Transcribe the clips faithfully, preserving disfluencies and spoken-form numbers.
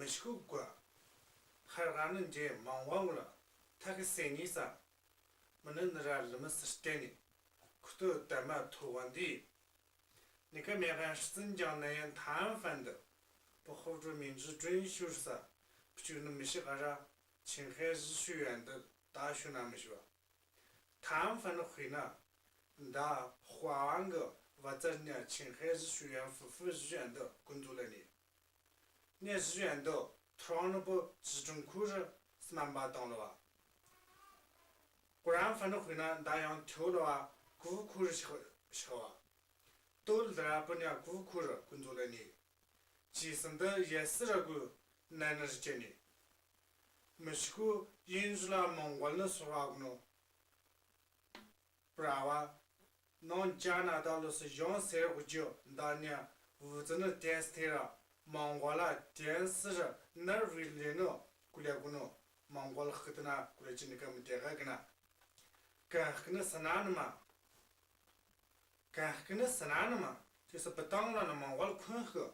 མི་ཤི་གོ་ག་ཧར་ག་ནི་ཇེ་མང་བ་ངུ་ལ་ཐ་གི་སེ་ནི་ས། མི་ནི་ནི་ར་ལི་མི་སི་སྟེ་ནི། ཁུ་ཏོ་ཏ་མ་ཐོ་བ་འདི། ནི་ཀ་མེ་ག་ཧྲི་ཙིན་ཇང་ནེ་ཡན་ཐམ་ཧྥན་དི། པོ་ཧོ་ཏྲུ་མིན་ཛི་ཏྲུན་ཤུར་ས། པི་ཅུ་ནི་མི་ཤི་ག་ར་ཆིང་ཧེ་ཟི་ཤུ་ཡན་དི་ད་ཤུ་ན་མི་ཤི་བ། ཐམ་ཧྥན་ནི་ཧུའི་ན། ད་ཧྭ་ཝང་གི་བ་ཙར་ཉ་ཆིང་ཧེ་ཟི་ཤུ་ཡན་ཧྥུ་ཧྥུ་ཟི་ཡན་དི་ཀུན་ཛུ་ལ་ནི། ནེ་ཟི་ཡན་དི་ཐྲོང་ནི་པོ་ཟི་ཀྲུང་ཁུ་རི་སི་མན་པ་དང་ལ་བ། ཀུ་རམ་ཧྥན་ནི་ཧུའི་ན་ད་ཡང་ཐོ་ལ་བ་ཀུ་ཁུ་རི་ཤི་ཤི་བ། ཏོལ་དི་ར་པོ་ཉ་ཀུ་ཁུ་རི་ཀུན་ཛུ་ལ་ནི། ཅི་སིན་དི་ཡེ་སི་ར་གུ་ནན་ནི་རི་ཅེ་ནི། མི་ཤི་གོ་ཡིན་ཟུ་ལ་མོང་གོལ་ནི་སོ་བ་གུ་ནོ། པྲ་བ། ནོང་ཅ་ན་ད་ལོ་སི་ཡོང་སེར་གུ་ཇོ་ད་ཉ་བུ་ཙི་ནི་ཏེན་སི་ཐེ་ར་མོང་གོལ་ལ་ཏེན་སི་ར་ནར་བི་ལེ་ནོ་ཀུ་ལེ་གུ་ནོ་མོང་གོལ་ཧི་ཏི་ན་ཀུ་ལེ་ཅི་ནི་ཀ་མི་ཏེ་ག་གི་ན། ཀ་ཧི་ནི་སི་ན་ནི་མ། ཀ་ཧི་ནི་སི་ན་ནི་མ། ཏེ་སི་པི་ཏང་ལ་ནི་མོང་གོལ་ཁུན་ཧི་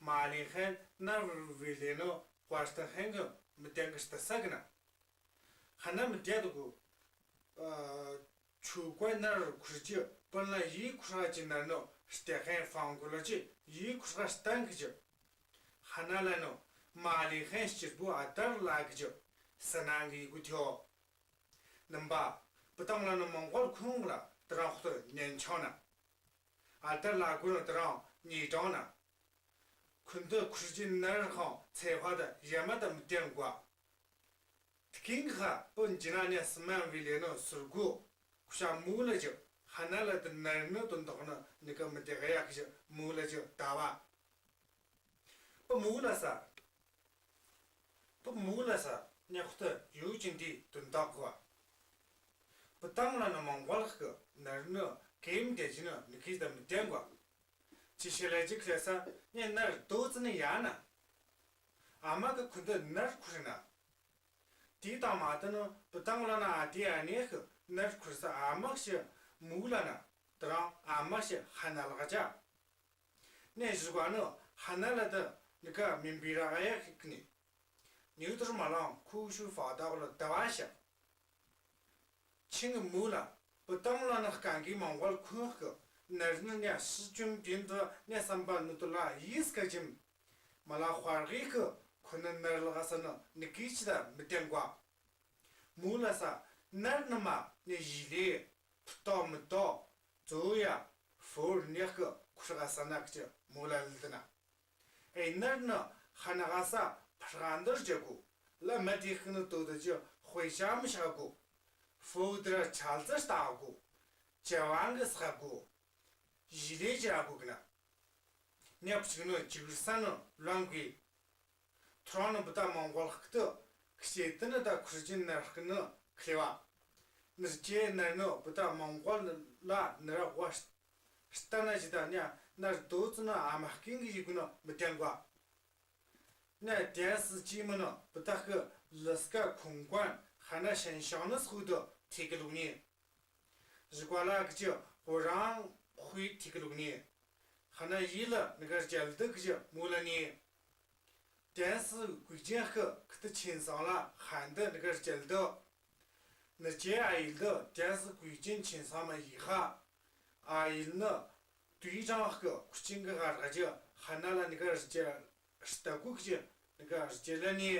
མ་ལི་ཧན་ནར་བི་ལེ་ནོ་ཀ་ཏི་ཧན་གི་མི་ཏེ་གི་སྟ་ས་གི་ན། ཧ་ན་མི་ཏེ་དུ་གུ། ཨ། ཆུ་ཀོ་ནར་ཁུར་ཅི་པན་ལ་ཡི་ཁུར་ཧ་ཅི་ནར་ནོ་སྟེ་ཧན་ཧྥང་གུ་ལ་ཅི་ཡི་ཁུར་ཧ་སྟན་གི་ཅི། ཧ་ན་ལ་ནོ་མ་ལི་ཧན་སྤྱིར་བུ་ཨ་དར་ལ་གི་ཅི་སི་ན་གི་གུ་ཐོ། ནམ་པ། པི་ཏང་ལ་ནོ་མོང་གོལ་ཁུང་ལ་ཏི་རང་ཧུ་ཏི་ཉན་ཆོ་ན། ཨ་དར་ལ་གུ་ནོ་ཏི་རང་ཉི་ཏོང་ན། ཁུན་ཏི་ཁུར་ཅི་ནར་ཧང་ཚེ་ཧ་ད་ཡ་མ་ད་མི་ཏེན་གོ། ཏི་ཀིང་ཧ་པོ་ཇི་ན་ནེ་སི་མན་བི་ལེ་ནོ་སུར་གུ། ཁུ་ཤ་མུ་ལ་ཅི། ཧ་ན་ལ་ཏི་ནར་ནོ་དོན་དག་ནི་ནི་ཀ་མི་ཏེ་ག་ཡ་གི་ཅི་མུ་ལ་ཅི་ད་བ། པོ་མུ་ལ་ས། པོ་མུ་ལ་ས་ཉ་ཁུ་ཏི་ཡུ་ཅིན་ཏི་དོན་དག་གོ། པི་ཏང་ལ་ནི་མོང་གོལ་ཧི་ནར་ནོ་ཀེམ་ཏེ་ཅི་ནོ་ནི་ཀི་ད་མི་ཏེན་གོ། ཅི་ཤེ་ལ་ཅི་ཁ་ལ་ས་ཉ་ནར་དོ་ཙི་ནི་ཡ་ན། ཨ་མ་གི་ཁུན་ཏི་ནར་ཁུར་ན། ཏི་ཏང་མ་ཏི་ནོ་པི་ཏང་ལ་ན་ཨ་ཏི་ཨ་ནེ་ཧི་ནར་ཁུར་ས་ཨ་མ་ཤི་མུ་ལ་ན་ཏི་རང་ཨ་མ་ཤི་ཧ་ན་ལ་ག་ཅ། ནེ་ཞུ་ག་ནོ་ཧ་ན་ལ་ཏི་ནི་ཀ་མིན་པི་ར་ག་ཡ་ཧི་ཀི་ནི། ནིའུ་ཏུར་མ་ལང་ཁུ་ཤུ་ཧྥ་ད་གོ་ལ་ད་བ་ཤ། ཆིང་གི་མུ་ལ་པི་ཏང་ལ་ནི་ཧ་ཀང་གི་མོང་གོལ་ཁུན་ཧི་ནར་ནི་ཉ་སི་ཅུན་པིན་ཏི་ཉ་སམ་པ་ནུ་ཏུ་ལ་ཡིས་ཀ་ཅིམ། མ་ལ་ཧོར་གི་ཁུ་ཁུ་ནི་ནར་ལ་ག་ས་ནི་ནི་ཀི་ཅི་ད་མི་ཏེན་གོ། མུ་ལ་ས་ནར་ནི་མ་ནི་ཡི་ལེ་ཕུ་ཏོ་མི་ཏོ་ཙོ་ཡ་ཧྥོར་ནི་ཀི་ཁུར་ག་ས་ན་ཀི་ཅི་མུ་ལ་ལི་ཏི་ན། ཨེ་ནར་ནི་ཧ་ན་ག་ས་ཕར་ག་འདིར་ཅི་གོ། ལ་མ་ཏི་ཧི་ནི་ཏོ་ཏི་ཅི་ཧོའི་ཤ་མི་ཤ་གོ། ཧྥོ་ཏི་ར་ཆལ་ཙི་ལྟ་གོ། ཅ་བང་གི་ས་གོ། ཡི་ལེ་ཅི་ར་གོ་གི་ན། ཉ་པ་ཅིག་ནི་ཅིག་ས་ནི་ལོང་གི། ཐོ་རང་ནི་བུ་ད་མོང་གོལ་ཧི་ཏི་ཁི་ཤེ་ཏི་ནི་ད་ཁུར་ཅི་ནར་ཧི་ནི་ཁི་ལེ་བ། ནི་ཅེ་ནར་ནི་བུ་ད་མོང་གོལ་ལ་ནི་ར་གོ་ཤ། ཤ་ཏ་ན་ཅི་ད་ཉ་ནར་དོ་ཙི་ནི་ཨ་མ་ཧ་ཀིང་གི་ཡི་གུ་ནི་མི་ཏེན་གོ། ཉ་ཏེན་སི་ཅི་མི་ནི་བུ་ད་ཧི་ལི་སི་ཀ་ཁུང་ཀོན་ཧ་ན་ཤན་ཤང་ནི་སི་ཧུ་ཏི་ཐི་ཀི་ལུག་ནི། ཞི་ཀ་ལ་ཀི་ཅི་ཧོ་རང་ཧུའི་ཐི་ཀི་ལུག་ནི། ཧ་ན་ཡི་ལི་ནི་ཀ་ར་ཅལ་ཏི་ཀི་ཅི་མུ་ལ་ནི། ཏེན་སི་གུས་ཅན་ཧི་ཁི་ཏི་ཆིན་སང་ལ་ཧན་ཏི་ནི་ཀ་ར་ཅལ་ཏི། ནི་ཅེ་ཨ་ཡིལ་ཏི་ཏེན་སི་གུས་ཅན་ཆིན་སང་མ་ཡི་ཧ། ཨ་ཡིལ་ནི་ཏུའི་ཅང་ཧི་ཁུ་ཅིང་གི་ཧ་ར་ཅི་ཧ་ན་ལ་ནི་ཀ་ར་ཅལ་སྟ་གུ་ཀི་ཅི་ནི་ཀ་ར་ཅལ་ལ་ནི།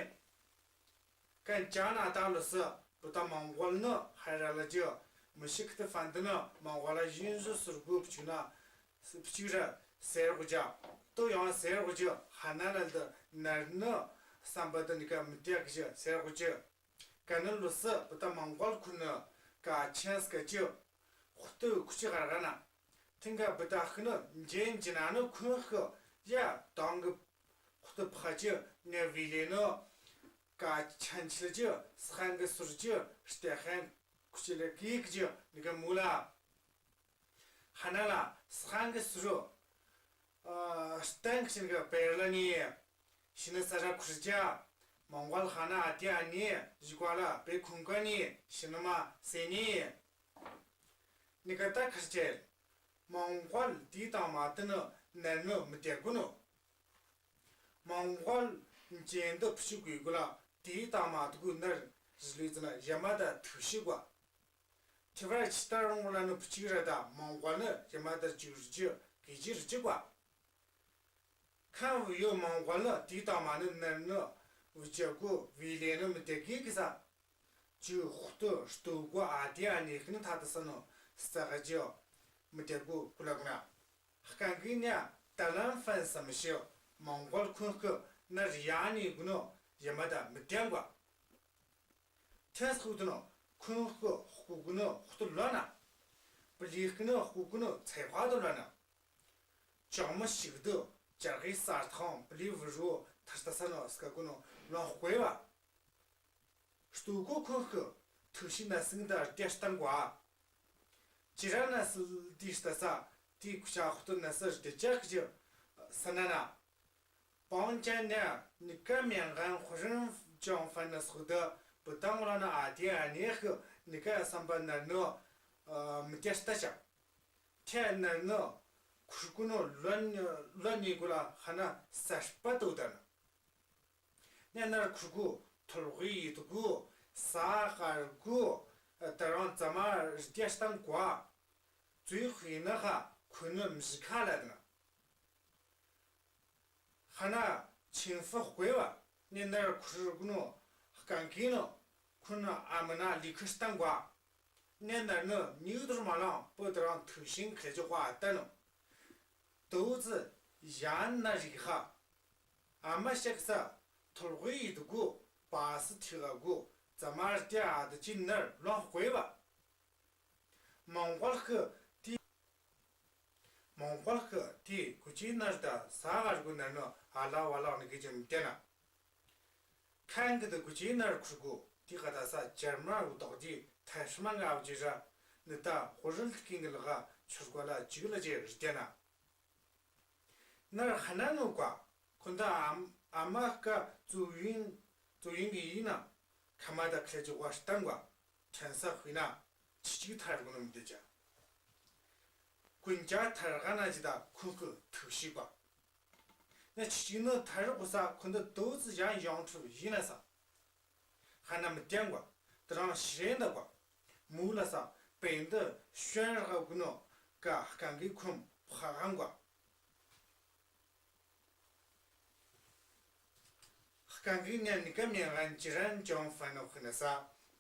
ཀན་ཅང་ན་ཏ་ལོ་སི་བུ་ཏ་མོང་གོལ་ནི་ཧ་ར་ལ་ཅི་མི་ཤི་ཁི་ཏི་ཧྥན་ཏི་ནི་མོང་གོལ་ལ་ཡིན་ཟུ་སུར་གུ་བུ་ཅུ་ན་བུ་ཅུ་ར་སེར་གུ་ཅ། ཏོ་ཡང་སེར་གུ་ཅི་ཧ་ན་ལ་ཏི་ནར་ནི་སམ་པ་ཏི་ནི་ཀ་མི་ཏེ་ཀི་ཅི་སེར་གུ་ཅི། ཀ་ནི་ལོ་སི་བུ་ཏ་མོང་གོལ་ཁུ་ནི་ཀ་ཆེན་སི་ཀ་ཅི་ཧུ་ཏི་ཁུ་ཅི་ཧ་ར་ན། ཐིང་ཀ་བུ་ཏ་ཧི་ནི་ཇེན་ཇི་ན་ནི་ཁུན་ཧི་ཡ་དང་གི་ཧུ་ཏི་ཕ་ཅི་ནི་བི་ལེ་ནི། ཀ་ཆན་ཆི་ཅི་སི་ཧན་གི་སུར་ཅི་སྟེ་ཧན་ཁུ་ཅི་ལེ་ཀི་ཀི་ཅི་ནི་ཀ་མུ་ལ། ཧ་ན་ལ་སི་ཧན་གི་སུར་ཨ་སྟེང་ཀི་ཅི་ནི་ཀ་པེར་ལ་ནི། ཤི་ནི་ས་ར་ཁུར་ཅ། མོང་གོལ་ཧ་ན་ཨ་ཏི་ཨ་ནི་ཞི་ཀ་ལ་པེ་ཁུང་ཀ་ནི་ཤི་ནི་མ་སེ་ནི། ནི་ཀ་ཏ་ཁར་ཅེ། མོང་གོལ་ཏི་དང་མ་ཏི་ནི་ནར་ནི་མི་ཏེ་གུ་ནི། མོང་གོལ་ ཅན་དུ་བུ་ཅིག་གུ་གུ་ལ་དེའི་དང་མ་དུ་གུ་ནར་ཟི་ལི་ཙི་ན་ཡ་མ་ད་ཐུག་ཤི་གོ། ཐི་བར་ཆི་ཏར་རོང་ལ་ནུ་བུ་ཅིག་ར་ད་མོང་གོལ་ནི་ཡ་མ་ད་ཇུ་རི་ཇི་གི་ཇི་རི་ཇི་གོ། ཁ་བུ་ཡོ་མོང་གོལ་ནི་དེའི་དང་མ་ནི་ནར་ནི་བུ་ཅག་གུ་བི་ལེ་ནི་མི་དེ་གི་གི་ས། ཇུ་ཧུ་ཏུ་སྟུ་གོ་ཨ་དེ་ཨ་ནི་ཁི་ནི་ཐ་ཏི་ས་ནོ་ས་ག་ཇི་མི་དེ་གུ་གུ་ལ་གུ་ན། ཧ་ཀང་གི་ནི་ད་ལམ་ཕན་ས་མི་ཤི་མོང་གོལ་ཁུན་ཁི་ནར་ཡ་ནི་གུ་ནོ་ཡ་མ་ད་མི་དེ་གོ། ཐེས་ཧུ་ཏུ་ནོ་ཁུན་ཁི་ཧུ་གུ་ནོ་ཧུ་ཏུ་ལོ་ན། པི་ལི་ཁི་ནོ་ཧུ་གུ་ནོ་ཚེ་ཕ་ཏུ་ལོ་ན། ཅང་མི་ཞིག་ཏུ་ཅར་གི་སར་ཐང་པི་ལི་བུ་རུ་ཐར་ཏ་ས་ནོ་སྐ་གུ་ནོ་ལོང་ཧུ་གོ་བ། སྟུ་གོ་ཁུན་ཁི་ཐུག་ཤི་ན་སིང་ད་ཏེ་སྟང་གོ་ཨ། ཅི་ར་ན་སི་ལ་དི་སྟ་ས་དི་ཁུ་ཆ་ཧུ་ཏུ་ན་སི་རི་ཏེ་ཅག་ཅི་ས་ན་ན། པང་ཅན་ནི་ནི་ཀ་མྱང་གན་ཧུ་རིན་ཅང་ཕན་ན་སུ་དི་བུ་ཏང་ལ་ན་ཨ་དེ་ཨ་ནེ་ཁི་ནི་ཀ་སམ་པ་ནར་ནི་མི་ཏེ་སྟ་ཅག་ཐེ་ནར་ནི་ཁུར་གུ་ནོ་ལོན་ལོན་ནི་གུ་ལ་ཧ་ན་སར་པ་ཏོ་ད་ན། ནེ་ནར་ཁུར་གུ་ཐོལ་གི་ཡི་ཏུ་གུ་ས་ཧར་གུ་ད་རང་ཙ་མ་རི་ཏེ་སྟང་གོ་ཨ། ཙུའི་ཁུ་ཡི་ན་ཧ་ཁུ་ནི་མི་ཞི་ཁ་ལ་ད་ན། ཧ་ན་ཆིན་ཧྥུ་ཧུ་གོ་བ། ནེ་ནར་ཁུར་གུ་ནོ་ཧ་ཀང་གི་ནོ་ཁུ་ནི་ཨ་མ་ན་ལི་ཁུ་སྟང་གོ་ཨ། ནེ་ནར་ནི་ཉིའུ་དུར་མ་ལང་པོ་ད་རང་ཐུག་ཤིང་ཁ་ལེ་ཅོ་གོ་ཨ་ད་ནོ། ཏོ་ཙི་ཡན་ན་རི་ཧ། ཨ་མ་ཤག་ས་ཐོལ་གི་ཡི་ཏུ་གུ་པ་སི་ཐི་ག་གུ་ཙ་མ་རི་ཏེ་ཨ་ད་ཅི་ནར་ལོང་ཧུ་གོ་བ། མོང་གོལ་ཁི་དེ། མོང་གོལ་ཁི་དེ་གུ་ཅི་ནར་ད་ས་གར་གུ་ནར་ནོ་ཨ་ལ་བ་ལ་ནི་གི་ཅི་མི་ཏེ་ན། ཁན་གི་དེ་གུ་ཅི་ནར་ཁུར་གུ་དེ་ག་ད་ས་ཇར་མ་རུ་དོག་དེ་ཐར་ཤི་མ་ང་བ་ཅི་ར་ནི་ད་ཧོ་རིལ་ཀིང་གི་ལ་ག་ཆུར་གོ་ལ་ཅིག་ལ་ཅི་རི་ཏེ་ན། ནར་ཧ་ན་ནུ་ཀ་ཁོན་ད་ཨམ་ཨ་མ་ཀ་ཙུ་ཡིན་ཙུ་ཡིན་གི་ཡིན་ན་ཁ་མ་ད་ཁ་ལེ་ཅོ་གོ་སྟང་གོ་ཁྲན་ས་ཧུ་ན་ཆི་ཅིག་ཐར་གོ་ནོ་མི་ཏེ་ཅ། ཀུན་ཅ་ཐར་ག་ན་ཅི་ད་ཁུ་ཁུ་ཐུག་ཤི་གོ། ན་ཆི་ཅིག་ནི་ཐར་གོ་ས་ཁོན་ད་ཏོ་ཙི་ཡང་ཡོང་ཐུབ་ཡིན་ན་ས། ཧ་ན་མི་ཏེ་གོ། ད་རང་ཤི་རེ་ད་གོ། མུ་ལ་ས་པེན་ད་ཤོན་ར་གུ་ནོ་ཀ་ཧ་ཀང་གི་ཁུམ་ཕ་གང་གོ། ཧ་ཀང་གི་ཉ་ནི་ཀ་མྱང་གན་ཅི་རན་ཅོང་ཕན་ནོ་ཁུ་ན་ས་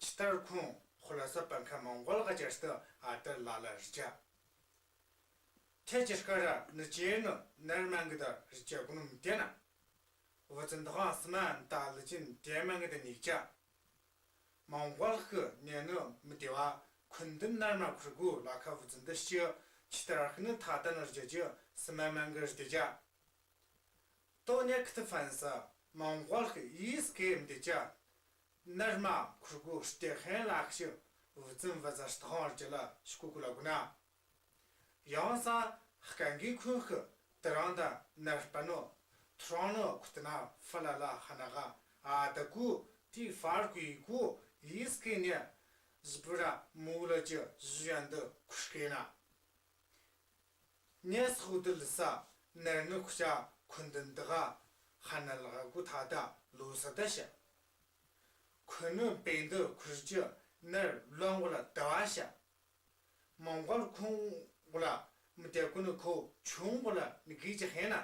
ཆི་ཏར་ཁུང་ཧུ་ལ་ས་པན་ཁ་མོང་གོལ་ག་ཅར་སྟ་ཨ་ཏར་ལ་ལ་རི་ཅ། ཐེ་ཅི་ཀ་ར་ནི་ཅེ་ནོ་ནར་མང་གི་ད་རི་ཅ་གུ་ནུ་མི་ཏེ་ན། བུ་ཙན་ད་ཧང་སི་མ་ད་ལི་ཅིན་ཏེ་མང་གི་ད་ནི་ཅ། མོང་གོལ་ཁི་ནེ་ནི་མི་ཏེ་བ་ཁུན་ཏིན་ནར་མ་ཁུར་གུ་ལ་ཁ་བུ་ཙན་ཏི་ཤི་ཆི་ཏར་ཁི་ནི་ཐ་ཏ་ནི་རྒྱ་ཇི་སི་མ་མང་གི་རི་ཏེ་ཅ། ཏོ་ནེ་ཁི་ཏི་ཕན་ས་མོང་གོལ་ཁི་ཡིས་ཀེ་མི་ཏེ་ཅ། ནར་མ་ཁུར་གུ་སྟེ་ཧེན་ལག་ཤི་བུ་ཙན་བ་ཛ་སྟ་ཧོང་རི་ཅ་ལ་ཤི་ཀུ་ཀུ་ལ་གུ་ན། ཡང་ས་ཧ་ཀང་གི་ཁུན་ཁི་ཏི་རང་ད་ནར་པ་ནོ་ཐུ་རང་ནོ་ཁུ་ཏི་ན་ཕ་ལ་ལ་ཧ་ན་ག་ཨ་ད་གུ་ཏི་ཕར་གུ་ཡི་གུ་ཡིས་ཀེ་ནེ་ཟི་པུ་ར་མུ་ལ་ཅི་ཟི་ཡན་དི་ཁུ་ཤི་ཀེ་ན། ནེ་སི་ཧུ་དི་ལི་ས་ནར་ནི་ཁུ་ཤ་ཁུན་ཏིན་དི་ག་ཧ་ན་ལ་ག་གུ་ཐ་ད་ལོ་ས་ད་ཤ། ཁུ་ནུ་པེན་དི་ཁུ་རི་ཅི་ནར་ལོང་གུ་ལ་ད་བ་ཤ། མོང་གོལ་ཁུང་གུ་ལ་མི་ཏེ་གུ་ནི་ཁོ་ཆུང་གུ་ལ་ནི་གི་ཅི་ཧེ་ན།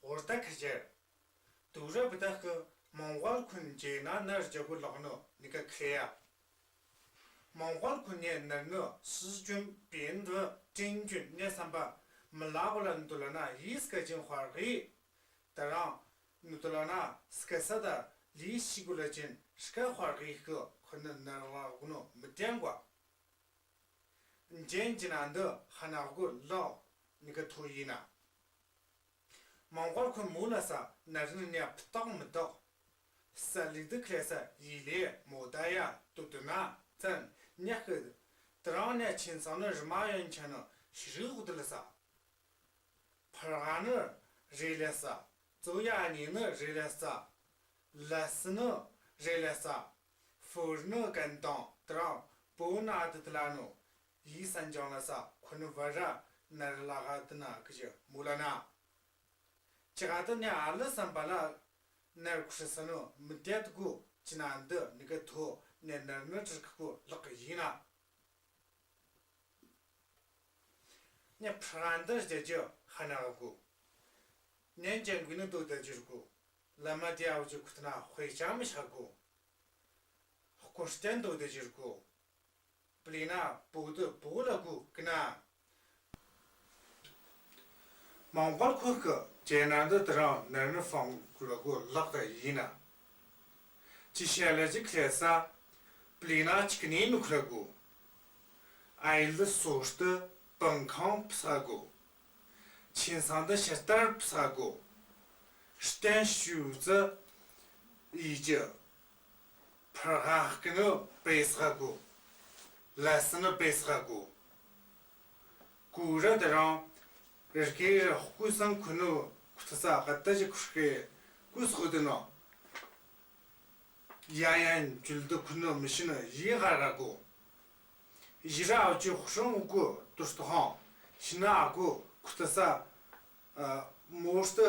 ཧོར་ད་ཁ་ཅེ། དུ་ར་བི་ད་ཁི་མོང་གོལ་ཁུན་ཅེ་ན་ནར་ཇ་གུ་ལོག་ནོ་ནི་ཀ་ཁེ་ཡ། མོང་གོལ་ཁུན་ནེ་ནར་ནོ་སི་ཅུན་པེན་དི་ཀྲིན་ཅུན་ནེ་སམ་པ་མི་ལ་གུ་ལ་ནི་དུ་ལ་ན་ཡིས་ཀ་ཅིན་ཧོར་གི། ད་རང་ནུ་དུ་ལ་ན་སྐ་ས་ད་ལི་ཤི་གུ་ལ་ཅིན་སྐ་ཧོར་གི་ཁི་ཁོ་ནི་ནར་ལ་གུ་ནོ་མི་ཏེན་གོ། ཇེན་ཇི་ན་འདི་ཧ་ན་གུ་ལོ་ནི་ཀ་ཐུ་ཡི་ན། མོང་གོལ་ཁུན་མུ་ལ་ས་ནར་ནི་ནེ་ཕི་ཏོག་མི་ཏོག་ས་ལི་དི་ཁ་ལེ་ས་ཡི་ལེ་མོ་ད་ཡ་ཏུ་ཏུ་ན་ཙན་ཉ་ཁི་ཏི་རང་ནེ་ཆིན་སང་ནི་རི་མ་ཡོན་ཆ་ནི་ཤི་རི་ཧུ་དི་ལ་ས། ཕར་ག་ནི་རེ་ལེ་ས། ཙོ་ཡ་ནི་ནི་རེ་ལེ་ས། ལ་སི་ནི་རེ་ལེ་ས། ཧྥུར་ནི་ཀན་ཏང་ཏི་རང་པོ་ན་དི་ཏི་ལ་ནོ། ཡིག་སན་ཅང་ལ་ས་ཁོ་ནི་བར་ར་ནར་ལ་ག་དི་ན་ཀི་ཅི་མུ་ལ་ན། ཅི་ག་དི་ནི་ཨ་ལི་སམ་པ་ལ་ནར་ཁུར་ས་ནི་མི་དེད་གོ་ཅི་ན་འདི་ནི་གི་ཐོ་ནི་ནར་ནི་ཏྲི་ཁ་གོ་ལག་གི་ཡིན་ན། ནི་ཕྲ་འདི་རྒྱ་ཅི་ཧ་ན་གོ། ནན་ཅན་གུ་ནི་དོ་དེ་ཇིར་གོ། ལ་མ་དེ་ཨའོ་ཅི་ཁུ་ཐི་ན་ཧོས་ཅང་མི་ཤ་གོ། ཧོ་ཀོ་རྟེན་དོ་དེ་ཇིར་གོ། པི་ལི་ན་པོ་དི་པོ་ལ་གོ་ཀི་ན། མོང་གོལ་ཁོ་ཁི་ཇེ་ནན་དི་དི་རང་ནར་ནི་ཕང་གུ་ལ་གོ་ལག་ཏ་ཡིན་ན། ཅི་ཤ་ལ་ཅི་ཁ་ལེ་ས། པི་ལི་ན་ཅི་ཀི་ནི་ནུ་ཁུ་ལ་གོ། ཨའི་ལི་སོ་སྟི་པང་ཁང་ཕི་ས་གོ། ཆིན་སང་དི་ཤ་ཏར་ཕི་ས་གོ། རྟེན་ཞུ་ཙི་ཡི་ཅི། ཕར་ཧ་ཀི་ནི་པེ་ས་གོ། ལ་སི་ནི་པེ་ས་གོ། གུ་ར་དི་རང་རི་ཀེ་རི་ཧོ་ཀུ་སང་ཁུ་ནི་ཁུ་ཐི་ས་ག་ཏ་ཅི་ཁུ་ཀེ་ཀུ་སོ་དི་ནོ། ཡ་ཡ་ཇུལ་དི་ཁུ་ནི་མི་ཤི་ནི་ཡི་ཧ་ར་གོ། ཡི་ར་ཨའོ་ཅི་ཧུ་ཤང་ཨུ་གུ་ཏུ་སྟོ་ཧང་ཤི་ན་ཨ་གུ་ཁུ་ཐི་ས། མོ་སྟི་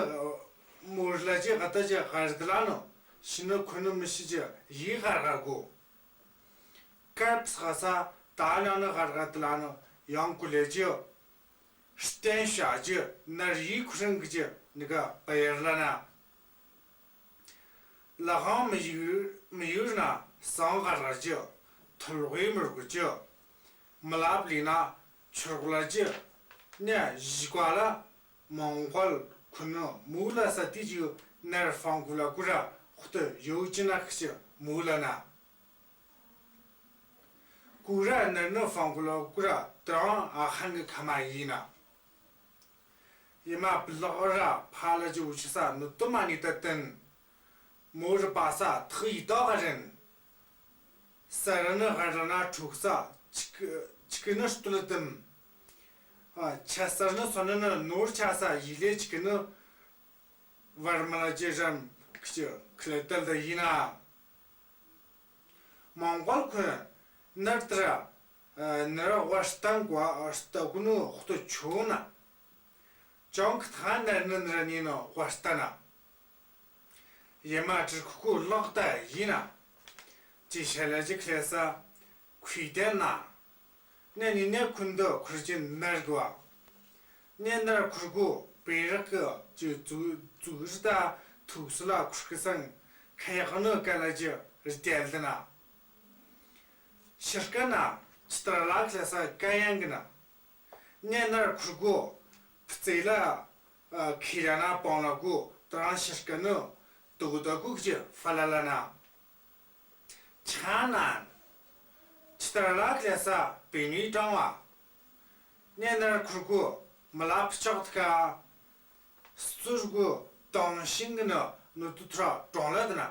མོ་ལ་ཅི་ག་ཏ་ཅི་གར་དི་ལ་ནོ་ཤི་ནི་ཁུ་ནི་མི་ཤི་ཅི་ཡི་ཧ་ར་གོ། ཀར་ཕི་ས་ས་ད་ལ་ནི་ཧ་ར་དི་ལ་ནོ་ཡང་གུ་ལེ་ཅི། རྟེན་ཤ་ཅི་ནར་ཡི་ཁུ་ཤང་གི་ཅི་ནི་ག་པ་ཡར་ལ་ན། ལ་ཧང་མི་ཡུར་མི་ཡུར་ན་སང་ག་ར་ཅི། ཐུལ་གི་མི་རུ་ཅི། མི་ལ་པི་ལི་ན་ཆུར་གུ་ལ་ཅི། ནི་ཞི་ཀ་ལ་མོང་གོལ་ཁུ་ནི་མུ་ལ་ས་ཏི་ཅི་ནར་ཕང་གུ་ལ་གུ་ར་ཧུ་ཏི་ཡོ་ཅི་ན་ཁི་ཅི་མུ་ལ་ན། གུ་ར་ནར་ནི་ཕང་གུ་ལ་གུ་ར་དི་རང་ཨ་ཧན་གི་ཁ་མ་ཡིན་ན། ཡེ་མ་པི་ལག་ར་ཕ་ལ་ཅི་ཨུ་ཆི་ས་ནུ་ཏུ་མ་ནི་ཏ་ཏན། མོ་རི་པ་ས་ཐག་ཡི་ཏོག་ག་རན། ས་ར་ནི་ཧ་ར་ན་ཁྲུག་ས་ཅི་ཀི་ཅི་ཀི་ནི་སྟུ་ལ་ཏིམ། ཨ་ཆ་ས་ར་ནི་སོ་ནི་ནི་ནོར་ཆ་ས་ཡི་ལེ་ཅི་ཀི་ནི་བར་མ་ལ་ཅི་རམ་ཁི་ཅི་ཁི་ལེ་ཏལ་ཏ་ཡིན་ན། མོང་གོལ་ཁུ་ནར་ཏི་ར་ནར་ཝ་སྟན་གོ་ཨ་སྟ་གུ་ནུ་ཧུ་ཏུ་ཆུ་ན། ཅོང་ཁི་ཐ་ནར་ནི་ནར་ནི་ནོ་ཝ་སྟན་ན། ཡེ་མ་ཏྲི་ཁུ་ཁུ་ལོག་ཏ་ཡིན་ན། ཅི་ཤ་ལ་ཅི་ཁི་ལེ་ས་ཁུ་ཏེ་ན། ནེ་ནི་ནེ་ཁུན་དུ་ཁུར་ཅི་ནར་གོ་ཨ། ནེ་ནར་ཁུར་གུ་པེ་རག་གི་ཅི་ཙུ་ཙུ་རི་ཏ་ཐུག་སུ་ལ་ཁུར་གི་སང་ཁ་ཡག་ནི་ཀ་ལ་ཅི་རི་ཏེལ་ཏེ་ན། ཤི་རྐ་ན་ཅི་ཏ་ར་ལ་ཁི་ལེ་ས་ཀ་ཡང་གི་ན། ནེ་ནར་ཁུར་གུ་ཕི་ཙེ་ལ་ཁི་ར་ན་པང་ལ་གུ་ཏ་རང་ཤི་རྐ་ནི་དུག་དུག་གུ་ཅི་ཧྥ་ལ་ལ་ན། ཆ་ན་ཅི་ཏ་ར་ལ་ཁི་ལེ་ས་པེ་ནི་ཏང་བ། ནེ་ནར་ཁུར་གུ་མི་ལ་ཕི་ཅོག་ཏི་ཀ་སུར་གུ་ཏང་ཤིང་གི་ནི་ནུ་ཏུ་ཐུ་ར་ཏོང་ལ་ཏི་ན།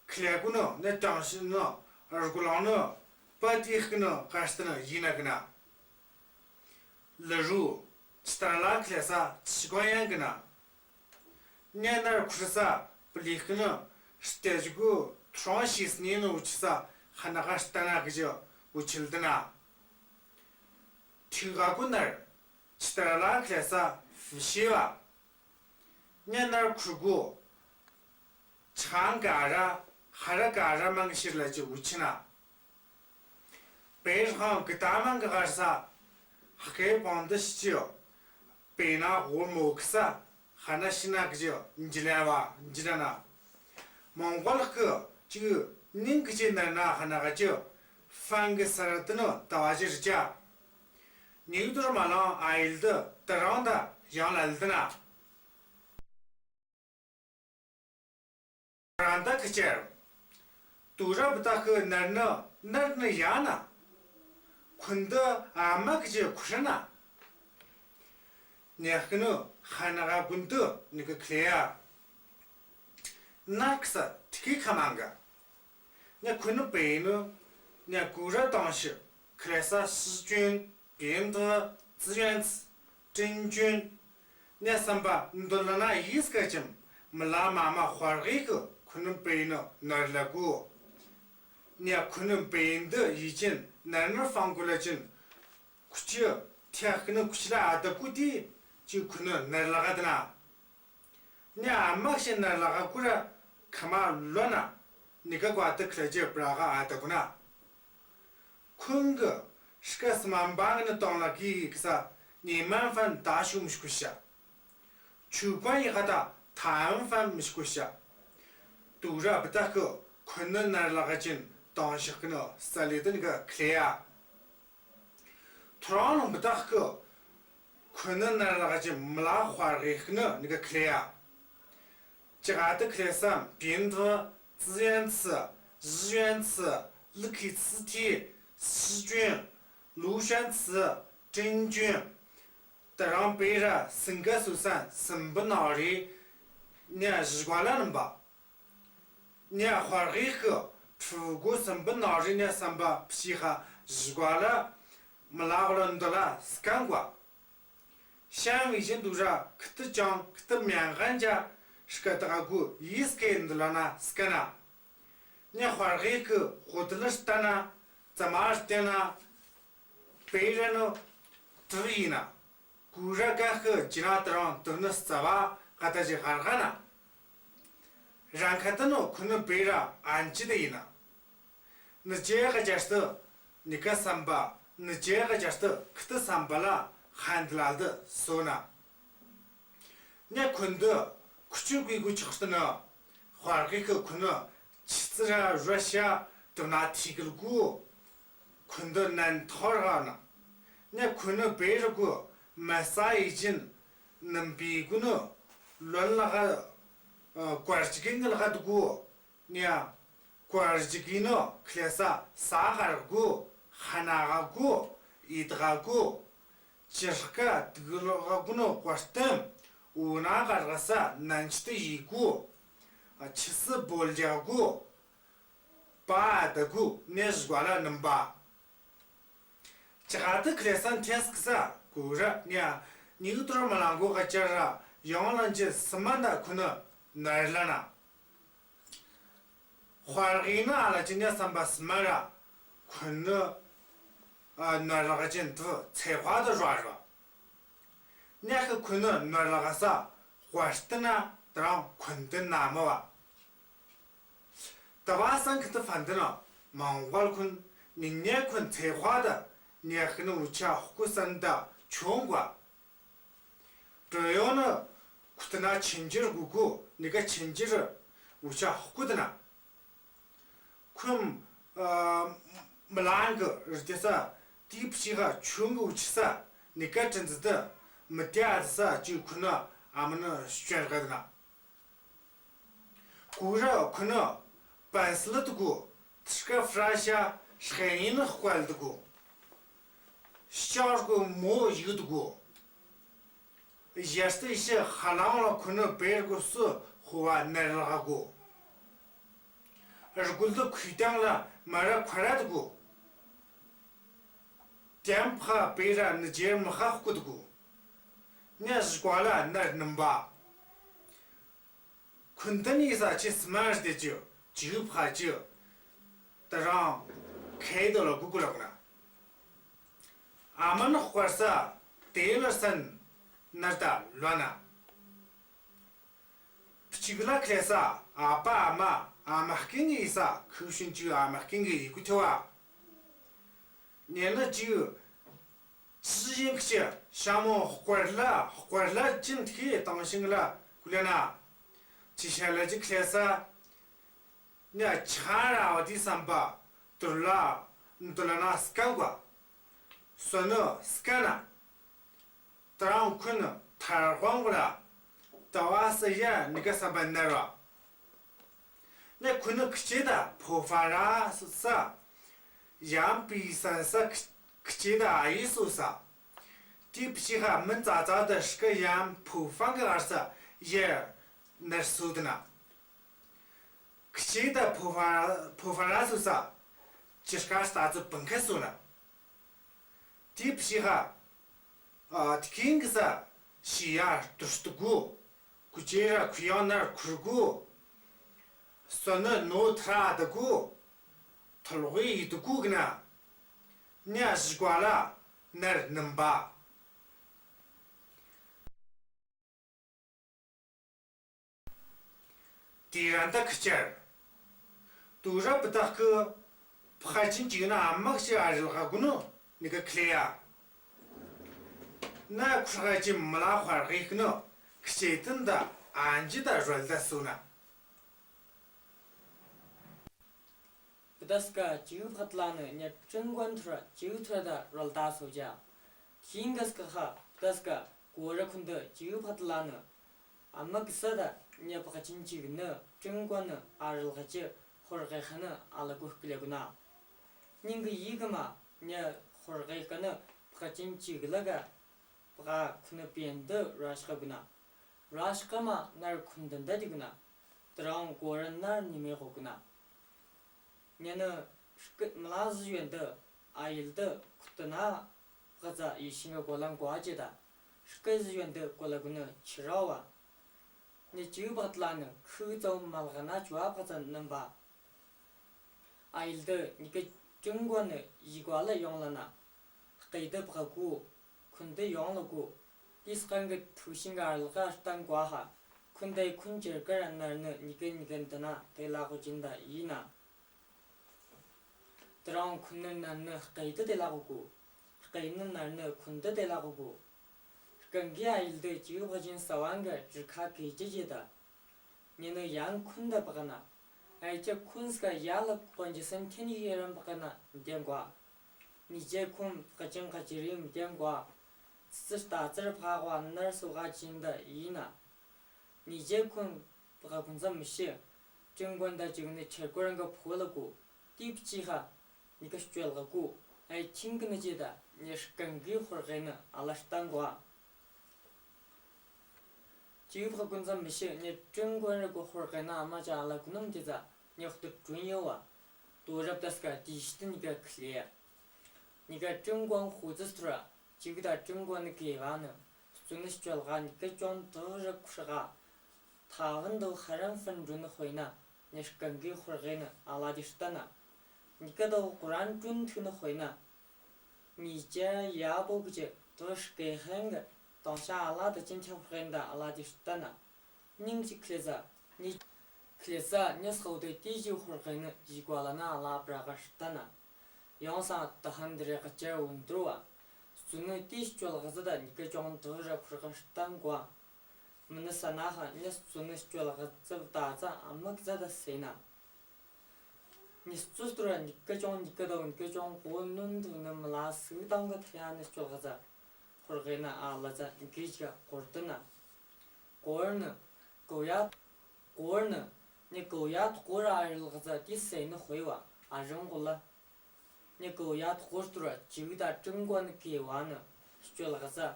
ཁི་ལེ་གུ་ནི་ནི་ཏང་ཤིང་ནི་རུ་གུ་ལང་ནི་པ་ཏི་ཧི་ནི་ཀ་སྟི་ནི་ཡིན་ན་གི་ན། ལ་རུ་ཅི་ཏ་ར་ལ་ཁི་ལེ་ས་ཅི་གོ་ཡང་གི་ན། ནེ་ནར་ཁུར་ས་པི་ལི་ཁི་ནི་སྟེ་ཅི་གུ་ཏྲོང་ཤི་སི་ནི་ནི་ཨུ་ཆི་ས་ཧ་ན་ག་སྟ་ན་གི་ཅི་ཨུ་ཆི་ལ་ཏི་ན། ཐི་ག་གུ་ནར་ཅི་ཏ་ར་ལ་ཁི་ལེ་ས་ཕི་ཤི་བ། ནེ་ནར་ཁུར་གུ་ཆང་ག་ར་ཧ་ར་ག་ར་མང་ཤི་ལ་ཅི་ཨུ་ཆི་ན། པེ་རང་གི་ཏ་མང་གི་གར་ས་ཧ་ཀེ་པང་དི་ཤི་ཅི་ཡོ། པེ་ན་ཧོ་མོ་ཁི་ས་ཧ་ན་ཤི་ན་གི་ཅི་ཡོ་འཇི་ལེ་བ་འཇི་ལེ་ན། མོང་གོལ་ཁི་ཅི་ནིང་གི་ཅི་ནར་ན་ཧ་ན་ག་ཅི་ཡོ་ཧྥང་གི་ས་ར་ཏི་ནོ་ཏ་བ་ཅི་རི་ཅ། ནིའུ་ཏུར་མ་ལང་ཨ་ཡིལ་དི་ཏ་རང་ཏ་ཡང་ལ་ལ་ཏི་ན། རང་ད་ཁི་ཆར། ཏུ་ར་བུ་ད་ཁི་ནར་ནི་ནར་ནི་ཡ་ན། ཁུན་ཏུ་ཨ་མ་ཁི་ཆི་ཁུ་ཧྲི་ན། ནེ་ཁི་ནུ་ཧ་ན་ག་གུན་ཏུ་ནི་ཁི་ཁི་ལེ་ཡ། ནར་ཁི་ས་ཏི་ཁི་ཁ་མང་ག། ནེ་ཁུ་ནུ་པེ་ནུ་ནེ་གུ་ར་ཏང་ཤི་ཁི་ལེ་ས་སི་ཅུན། 平和、自愿、真菌。ནེ་སམ་པ་འདོད་ལ་ན་ཡིས་ཀ་ཅིམ་མི་ལ་མ་མ་ཧོར་གི་ཁུ་ཁུ་ནུམ་པེ་ནུ་ནར་ལ་གུ། ནེ་ཁུ་ནུམ་པེ་འདི་ཡི་ཅིན་ནར་ནུ་ཧྥང་གུ་ལ་ཅིན་ ཁུ་ཅི་ཐེག་ཁི་ནི་ཁུ་ཅི་ལ་ཨ་ད་གུ་ཏི་ཅི་ཁུ་ནི་ནར་ལག་ག་ཏི་ན། ནི་ཨ་མ་ཤེ་ནར་ལག་ག་གུ་ར་ཁ་མ་ལོ་ན་ནི་ཀ་གོ་ཨ་ད་ཁི་ལ་ཅི་པྲ་ག་ཨ་ད་གུ་ན། ཁོང་གི་སྐ་སི་མ་འབངས་ནི་དོང་ལ་གི་ཡིག་ས་ཉི་མ་ཕན་ད་ཤུ་མི་ཤུ་ཤ། ཆུ་ཀ་ཡི་ཁ་ད་ཐའམ་ཕན་མི་ཤུ་ཤ། དུ་ར་བི་ད་ཁི་ཁུ་ནི་ནར་ལག་ག་ཅན་དོང་ཤག་གི་ནི་ས་ལི་ཏི་ནི་ག་ཁི་ལེ་ཡ། ཐོ་རོང་ལུང་བི་ད་ཁི་ཁུ་ནི་ནར་ལག་ག་ཅན་མི་ལ་ཧོར་གི་ཁི་ནི་ནི་ག་ཁི་ལེ་ཡ། ཅི་ག་ཏི་ཁི་ལེ་སམ་པིན་ཐི་ཙི་ཡན་ཚི་ཟི་ཡན་ཚི་ལི་ཁི་ཚི་ཐི་སི་ཅུན་ལུ་ཤན་ཚི་ཀྲིན་ཅུན། ད་རང་པེ་ར་སིང་ག་སུ་སན་སིམ་བི་ནོ་རི་ནི་ཞི་གོ་ལ་ནམ་བ། ནི་ཧོར་གི་ཁི་ཕྲུ་གུ་སིམ་བི་ནོ་རི་ནི་སམ་བ་ཕྱི་ཁ་ཞི་གོ་ལ་མི་ལ་གོ་ལ་འདི་ལ་སྐན་གོ། ཤན་བི་ཞིན་དུ་ར་ཁི་ཏི་ཅང་ཁི་ཏི་མྱང་གན་ཅ་སྐད་ད་གུ་ཡིས་ཀེ་འདི་ལ་ན་སྐན་ན། ནི་ཧོར་གི་ཁི་ཧོ་ཏི་ལི་སྟན་ན་ཙ་མ་སྟན་ན། པེ་ར་ནི་ཏུ་ཡིན་ན། གུ་ར་ག་ཁི་ཅི་ན་ད་རང་ཏུ་ནི་རྩ་བ་ག་ད་ཅི་ཧར་ག་ན། རང་ཁ་ཏ་ནོ་ཁུ་ནི་པེ་ར་ཨན་ཅི་ཏི་ཡིན་ན། ནི་ཅེ་ག་ཅར་ཏི་ནི་ཀ་སམ་བ་ནི་ཅེ་ག་ཅར་ཏི་ཁི་ཏི་སམ་བ་ལ་ཧན་ལ་ཏི་སོ་ན། ནི་ཁུན་ཏི་ཁུ་ཅུ་གུ་གུ་ཆག་ཏི་ན། ཧོར་གི་ཁི་ཁུ་ནི་ཆི་ཙི་ར་རུ་ཤ་ཏུ་ན་ཐི་གུ་ལ་གུ། ཁུན་ཏི་ནན་ཐོར་ག་ན། ནི་ཁུ་ནི་པེ་ར་གུ་མ་ས་ཡི་ཅིན་ནམ་པི་གུ་ནི་ལོན་ལ་ག་ཀོར་ཅི་གིན་ལ་ག་ཏུ་གུ། ནི་ཀོར་ཅི་གིན་ནི་ཁི་ལེ་ས་ས་ག་ར་གུ་ཧ་ན་ག་གུ་ཡིད་ག་གུ། ཅི་ཧྲ་ཀ་ཏུ་གུ་ལོ་ག་གུ་ནི་ཀོར་ཏམ་འུ་ན་ག་ར་ས་ནན་ཅི་ཏི་ཡི་གུ། ཆི་སི་བོལ་ལ་གུ་པ་ད་གུ་ནི་ཞི་གོ་ལ་ནམ་བ། ཅི་ག་ཏི་ཁི་ལེ་སན་ཐེས་ཀི་ས་གུ་ར་ནི་ནི་གུ་ཏུ་ར་མ་ལང་གོ་ག་ཅར་ར་ཡོང་ལན་ཅི་སི་མ་ན་ཁུ་ནི་ནར་ལ་ན། ཧོར་གི་ན་ཨ་ལ་ཅི་ནི་སམ་བ་སི་མ་ར་ཁུ་ནི་ཨ་ནར་ལག་ཅན་ཏུ་ཚེ་ཧོ་ཏི་ར་ར། ནི་ཁི་ཁུ་ནི་ནར་ལག་ས་ཧོར་ཏི་ན་ད་རང་ཁུན་ཏི་ན་མ་བ། ཏ་བ་སང་ཁི་ཏི་ཕན་ཏི་ན་མང་གོལ་ཁུན་ནི་ནི་ཁུན་ཚེ་ཧོ་ཏི་ནི་ཁི་ནི་འུ་ཅག་ཧོ་ཀུ་སན་ཏ་ཆུང་གོ། ཏྲོ་ཡོ་ནི་ཁུ་ཏི་ན་ཆིན་ཅི་ར་གུ་གུ་ནི་ག་ཆིན་ཅི་ར་འུ་ཅག་ཧོ་ཀུ་ཏི་ན། ཁུམ་ཨ་མ་ལང་གི་རི་ཏེ་ས་ཏི་ཕྱི་ཁ་ཆུང་གི་འུ་ཅི་ས་ནི་ག་ཏྲིན་ཙི་ཏི་མི་ཏི་ཨ་ཏི་ས་ཅི་ཁུ་ནི་ཨ་མ་ནི་ཤོན་ག་ཏི་ན། གུ་ར་ཁུ་ནི་པན་སི་ལི་ཏི་གུ། ཏི་ཀ་ཕྲ་ཤ་ཧྲེ་ཡིན་ཧོལ་ཏི་གུ། ཤར་གུ་མོ་ཡུ་ཏི་གུ། ཡར་ཏི་ཤི་ཧ་ལང་ལ་ཁུ་ནི་པེར་གུ་སུ་ཧུ་བ་ནར་ལ་གུ། ར་གུལ་ཏི་ཁུ་ཏང་ལ་མ་ར་ཁ་ར་ཏི་གུ། ཏེམ་ཕ་པེ་ར་ནི་ཇེར་མ་ཧ་ཧུ་ཏི་གུ། ནི་ཞི་གོ་ལ་ནར་ནམ་བ། ཁུན་ཏི་ནི་ས་ཅི་སི་མར་ཏེ་ཅི་ཅི་ཕ་ཅི། ཏ་རང་ཁེ་དོ་ལ་གུ་གུ་ལ་གུ་ན། ཨ་མ་ནི་ཧོར་ས་ཏེ་ལ་སན་ནར་ཏ་ལོ་ན། ཕྱི་གུ་ལ་ཁེ་ས་ཨ་པ་ཨ་མ་ཨ་མ་ཀིང་གི་ས་ཁུ་ཤུན་ཅི་ཨ་མ་ཀིང་གི་གུ་ཐེ་བ། ནེ་ན་ཅི། ཅི་ཡིན་ཁྱེ་ཤ་མོ་ཧོར་ལ་ཧོར་ལ་ཅིན་ཐི་ཏང་ཤིང་ལ་གུ་ལ་ན། ཅི་ཤ་ལ་ཅི་ཁེ་ས། ནི་ཆ་ར་བ་ཏི་སམ་པ་ཏུར་ལ་ཏུར་ལ་ན་སྐན་གོ། སོ་ནུ་སྐན་ན། ཏ་རང་ཁུན་ཐར་ཧོང་གུ་ལ་ཏ་བ་སི་ཡ་ནི་ག་སམ་པ་ནར་བ། ནི་ཁུ་ནི་ཁྱེ་ད་ཕོ་ཕ་ར་སུ་ས། ཡམ་པི་སན་ས་ཁྱེ་ད་ཨ་ཡི་སུ་ས། ཏི་ཕྱི་ཁ་མིན་ཙ་ཙ་ད་ཤི་ཀ་ཡམ་ཕོ་ཕང་གི་ཨར་ས་ཡེ་ནར་སུ་ཏི་ན། ཁྱེ་ད་ཕོ་ཕ་ཕོ་ཕ་ར་སུ་ས། ཅི་ཤ་ཀ་ས་ཏ་ཙུ་པང་ཁ་སུ་ན། ཏི་ཕྱི་ཁ། ཨ་ཏི་ཀིང་གི་ས་ཤི་ཡ་ཏུ་སྟུ་གུ། གུ་ཅེ་ར་ཁུ་ཡང་ནར་ཁུར་གུ། སོ་ནུ་ནོ་ཐ་ར་ཏུ་གུ། ཐོལ་གུ་ཡི་ཏུ་གུ་གི་ན། ནི་ཞི་གོ་ལ་ ནར་ནུམ་པ། དེ་རང་ད་ཁི་ཆར། དུ་ར་པི་ཏག་གི་ཕ་ཆིན་ཅིག་ན་ཨ་མག་ཅིག་ཨ་རིལ་ཁ་གུ་ནོ་ནི་ག་ཁི་ལེ་ཡ། ན་ཁུར་ཁ་ཅིག་མི་ལ་ཁར་གི་ནོ་ཁི་ཆེ་ཏན་ད་ཨན་ཇི་ད་རོལ་ད་སུ་ན། པི་ཏག་སྐ་ཅིའུ་ཕག་ཏ་ལ་ནི་ཉ་ཀྲིན་གོན་ཐུར་ཅིའུ་ཐུར་ད་རོལ་ད་སོ་ཇ། ཤིང་ག་སྐ་ཁ་པི་ཏག་སྐ་གོ་ར་ཁུན་ཏུ་ཅིའུ་ཕག་ཏ་ལ་ནི། ཨ་མག་སི་ད་ཉ་ཕ་ཆིན་ཅིག་ནི་ཀྲིན་གོན་ནི་ཨ་རིལ་ཁ་ཅིག་ཧོར་གེ་ཁ་ནི་ཨ་ལ་གོ་ཀི་ལེ་གུ་ན། ཉིན་གི་ཡི་གི་མ་ཉ་ཧོར་གེ་ཁ་ནི་ཕ་ཆིན་ཅིག་ལ་ག་པ་ཁུ་ནི་པེན་ཏི་ར་ཤི་ཁ་གུ་ན། ར་ཤི་ཁ་མ་ནར་ཁུན་ཏན་ད་དི་གུ་ན། ཏི་རང་གོ་ར་ནར་ཉི་མེ་ཁོ་གུ་ན། ཉ་ནི་སྐད་མི་ལ་ཟི་ཡོན་ཏི་ཨ་ཡིལ་ཏི་ཁུ་ཏི་ན་ཕག་ཙ་ཡི་ཤིང་ག་གོ་ལང་གོ་ཨ་ཅེ་ད། སྐད་ཟི་ཡོན་ཏི་གོ་ལ་གུ་ནི་ཆི་ར་བ། ཉ་ཅིའུ་ཕག་ཏ་ལ་ནི་ཁུ་ཙོ་མལ་ག་ན་ཅོ་ཨ་ཕག་ཙ་ནུམ་པ། ཨ་ཡིལ་ཏི་ཉི་ག་ཀྲིན་གོན་ནི་ཡི་གོ་ལ་ཡོང་ལ་ན། སྐེ་ཏི་ཕག་གུ། ཁུན་ཏི་ཡོང་ལ་གུ། ཏི་སྐང་གི་ཐུག་ཤིང་ག་ཨ་རིལ་ཁ་སྟན་གོ་ཧ། ཁུན་ཏི་ཁུན་ཅིར་ཀ་ར་ནར་ནི་ཉི་ག་ཉི་ག་ཏི་ན་ཏེ་ལ་གོ་ཅིན་ད་ཡི་ན། ཏི་རང་ཁུན་ནི་ནར་ནི་སྐེ་ཏི་ཏེ་ལ་གོ་གུ། སྐེ་ནི་ནར་ནི་ཁུན་ཏི་ཏེ་ལ་གོ་གུ། སྐང་གི་ཨ་ཡིལ་ཏི་ཅིའུ་ཕ་ཆིན་ས་བང་ག་ཅིར་ཁ་ཀེ་ཅི་ཅི་ད། ཉི་ནི་ཡང་ཁུན་ད་པ་ག་ན། ཨའི་ཅ་ཁུན་སི་ཀ་ཡ་ལ་གོན་ཇི་སན་ཐེན་ཡི་རམ་པ་ག་ན་མི་ཏེན་གོ། ཉི་ཅེ་ཁུན་ཕ་ཆིན་ཁ་ཅི་རི་མི་ཏེན་གོ། ཙི་ཙི་ཏ་ཙི་ར་ཕ་གོ་ནར་སོ་ག་ཅིན་ད་ཡི་ན། ཉི་ཅེ་ཁུན་པ་ག་གུན་ཙམ་མི་ཤེས། ཀྲིན་གོན་ད་ཅིག་ནི་ཆེར་ཀོ་རང་ག་ཕོ་ལ་གུ། ཏི་པི་ཅི་ཧ། ཉི་ག་སྐྱོལ་ག་གུ། ཨའི་ཁྱིང་གི་ནི་ཅི་ད་ཉི་སྐང་གི་ཧོར་གེ་ནི་ཨ་ལ་སྟན་གོ། ཅིའུ་ཕག་གུན་ཙམ་མི་ཤེས། ཉི་ཀྲིན་གོན་རི་གོ་ཧོར་གེ་ནི་ཨ་མ་ཅ་ཨ་ལ་གུ་ནུམ་ཏི་ཙ་ཉི་ཧུ་ཏི་ཀྲུན་ཡོ་བ། ཏོ་རབ་ཏ་སྐ་ཏི་ཤི་ཏི་ཉི་ག་ཁི་ལེ་ཡ། ཉི་ག་ཀྲིན་གོན་ཧུ་ཙི་སི་ཐུ་ར། ཅིའུ་ད་ཀྲིན་གོན་ནི་གེ་བ་ནི། སུ་ནི་སྐྱོལ་ག་ཉི་ག་ཅོང་ཏི་ར་ཁུ་ར་ག། ཐ་ཝན་དོ་ཧ་རང་ཕན་གྲུན་ནི་ཧོ་ཡི་ན། ཉི་སྐང་གི་ཧོར་གེ་ནི་ཨ་ལ་དི་སྟན་ན། ཉི་ག་དོ་ཀོ་རན་གྲུན་ཐུ་ནི་ཧོ་ཡི་ན། ཉི་ཅ་ཡ་བོ་གི་ཅི་དོ་སྐེ་ཧན་གི་དང་ཤ་ཨ་ལ་དི་ཅིན་ཁྱབ་ཧེན་ད་ཨ་ལ་དི་སྟན་ན། ཉིང་ཅིག་ཁི་ལེ་ཙ་ཉི། ཁི་ལེ་ཙ་ཉི་སྐོ་དེ་ཏི་ཞི་ཧོར་གེ་ནི་ཡི་གོ་ལ་ན་ཨ་ལ་བྲ་ག་སྟན་ན། ཡོང་ས་ཏ་ཧན་དི་རེ་ག་ཅེ་འུན་ཏུ་རུ་བ། སུ་ནི་ཏི་སྐྱོལ་ག་ཙི་ད་ཉི་ག་ཅོང་ཏི་ར་ཁུར་ག་སྟན་གོ། མི་ནི་ས་ན་ཧ་ཉི་སུ་ནི་སྐྱོལ་ག་ཙི་ད་ཙ་ཨ་མག་ཙ་ད་སེ་ན། ཉི་སུ་སྟུ་ར་ཉི་ག་ཅོང་ཉི་ག་དོ་ཉི་ག་ཅོང་གོ་ནུན་དུ་ནི་མི་ལ་སུ་དང་ག་ཐ་ཡ་ནི་སྐྱོལ་ག་ཙ། ཧོར་གེ་ནི་ཨ་ལ་ཙ་ཉི་གི་ཅི་ག་གོར་ཏི་ན། གོར་ནི། གོ་ཡ། གོར་ནི། ཉི་གོ་ཡ་གོར་ཨ་རིལ་ག་ཙ་ཏི་སེ་ནི་ཧོ་ཡི་བ་ཨ་རང་གོ་ལ། ཉི་གོ་ཡ་གོར་སྟུ་ར་ཅིའུ་ད་ཀྲིན་གོན་ནི་གེ་བ་ནི་སྐྱོལ་ག་ཙ།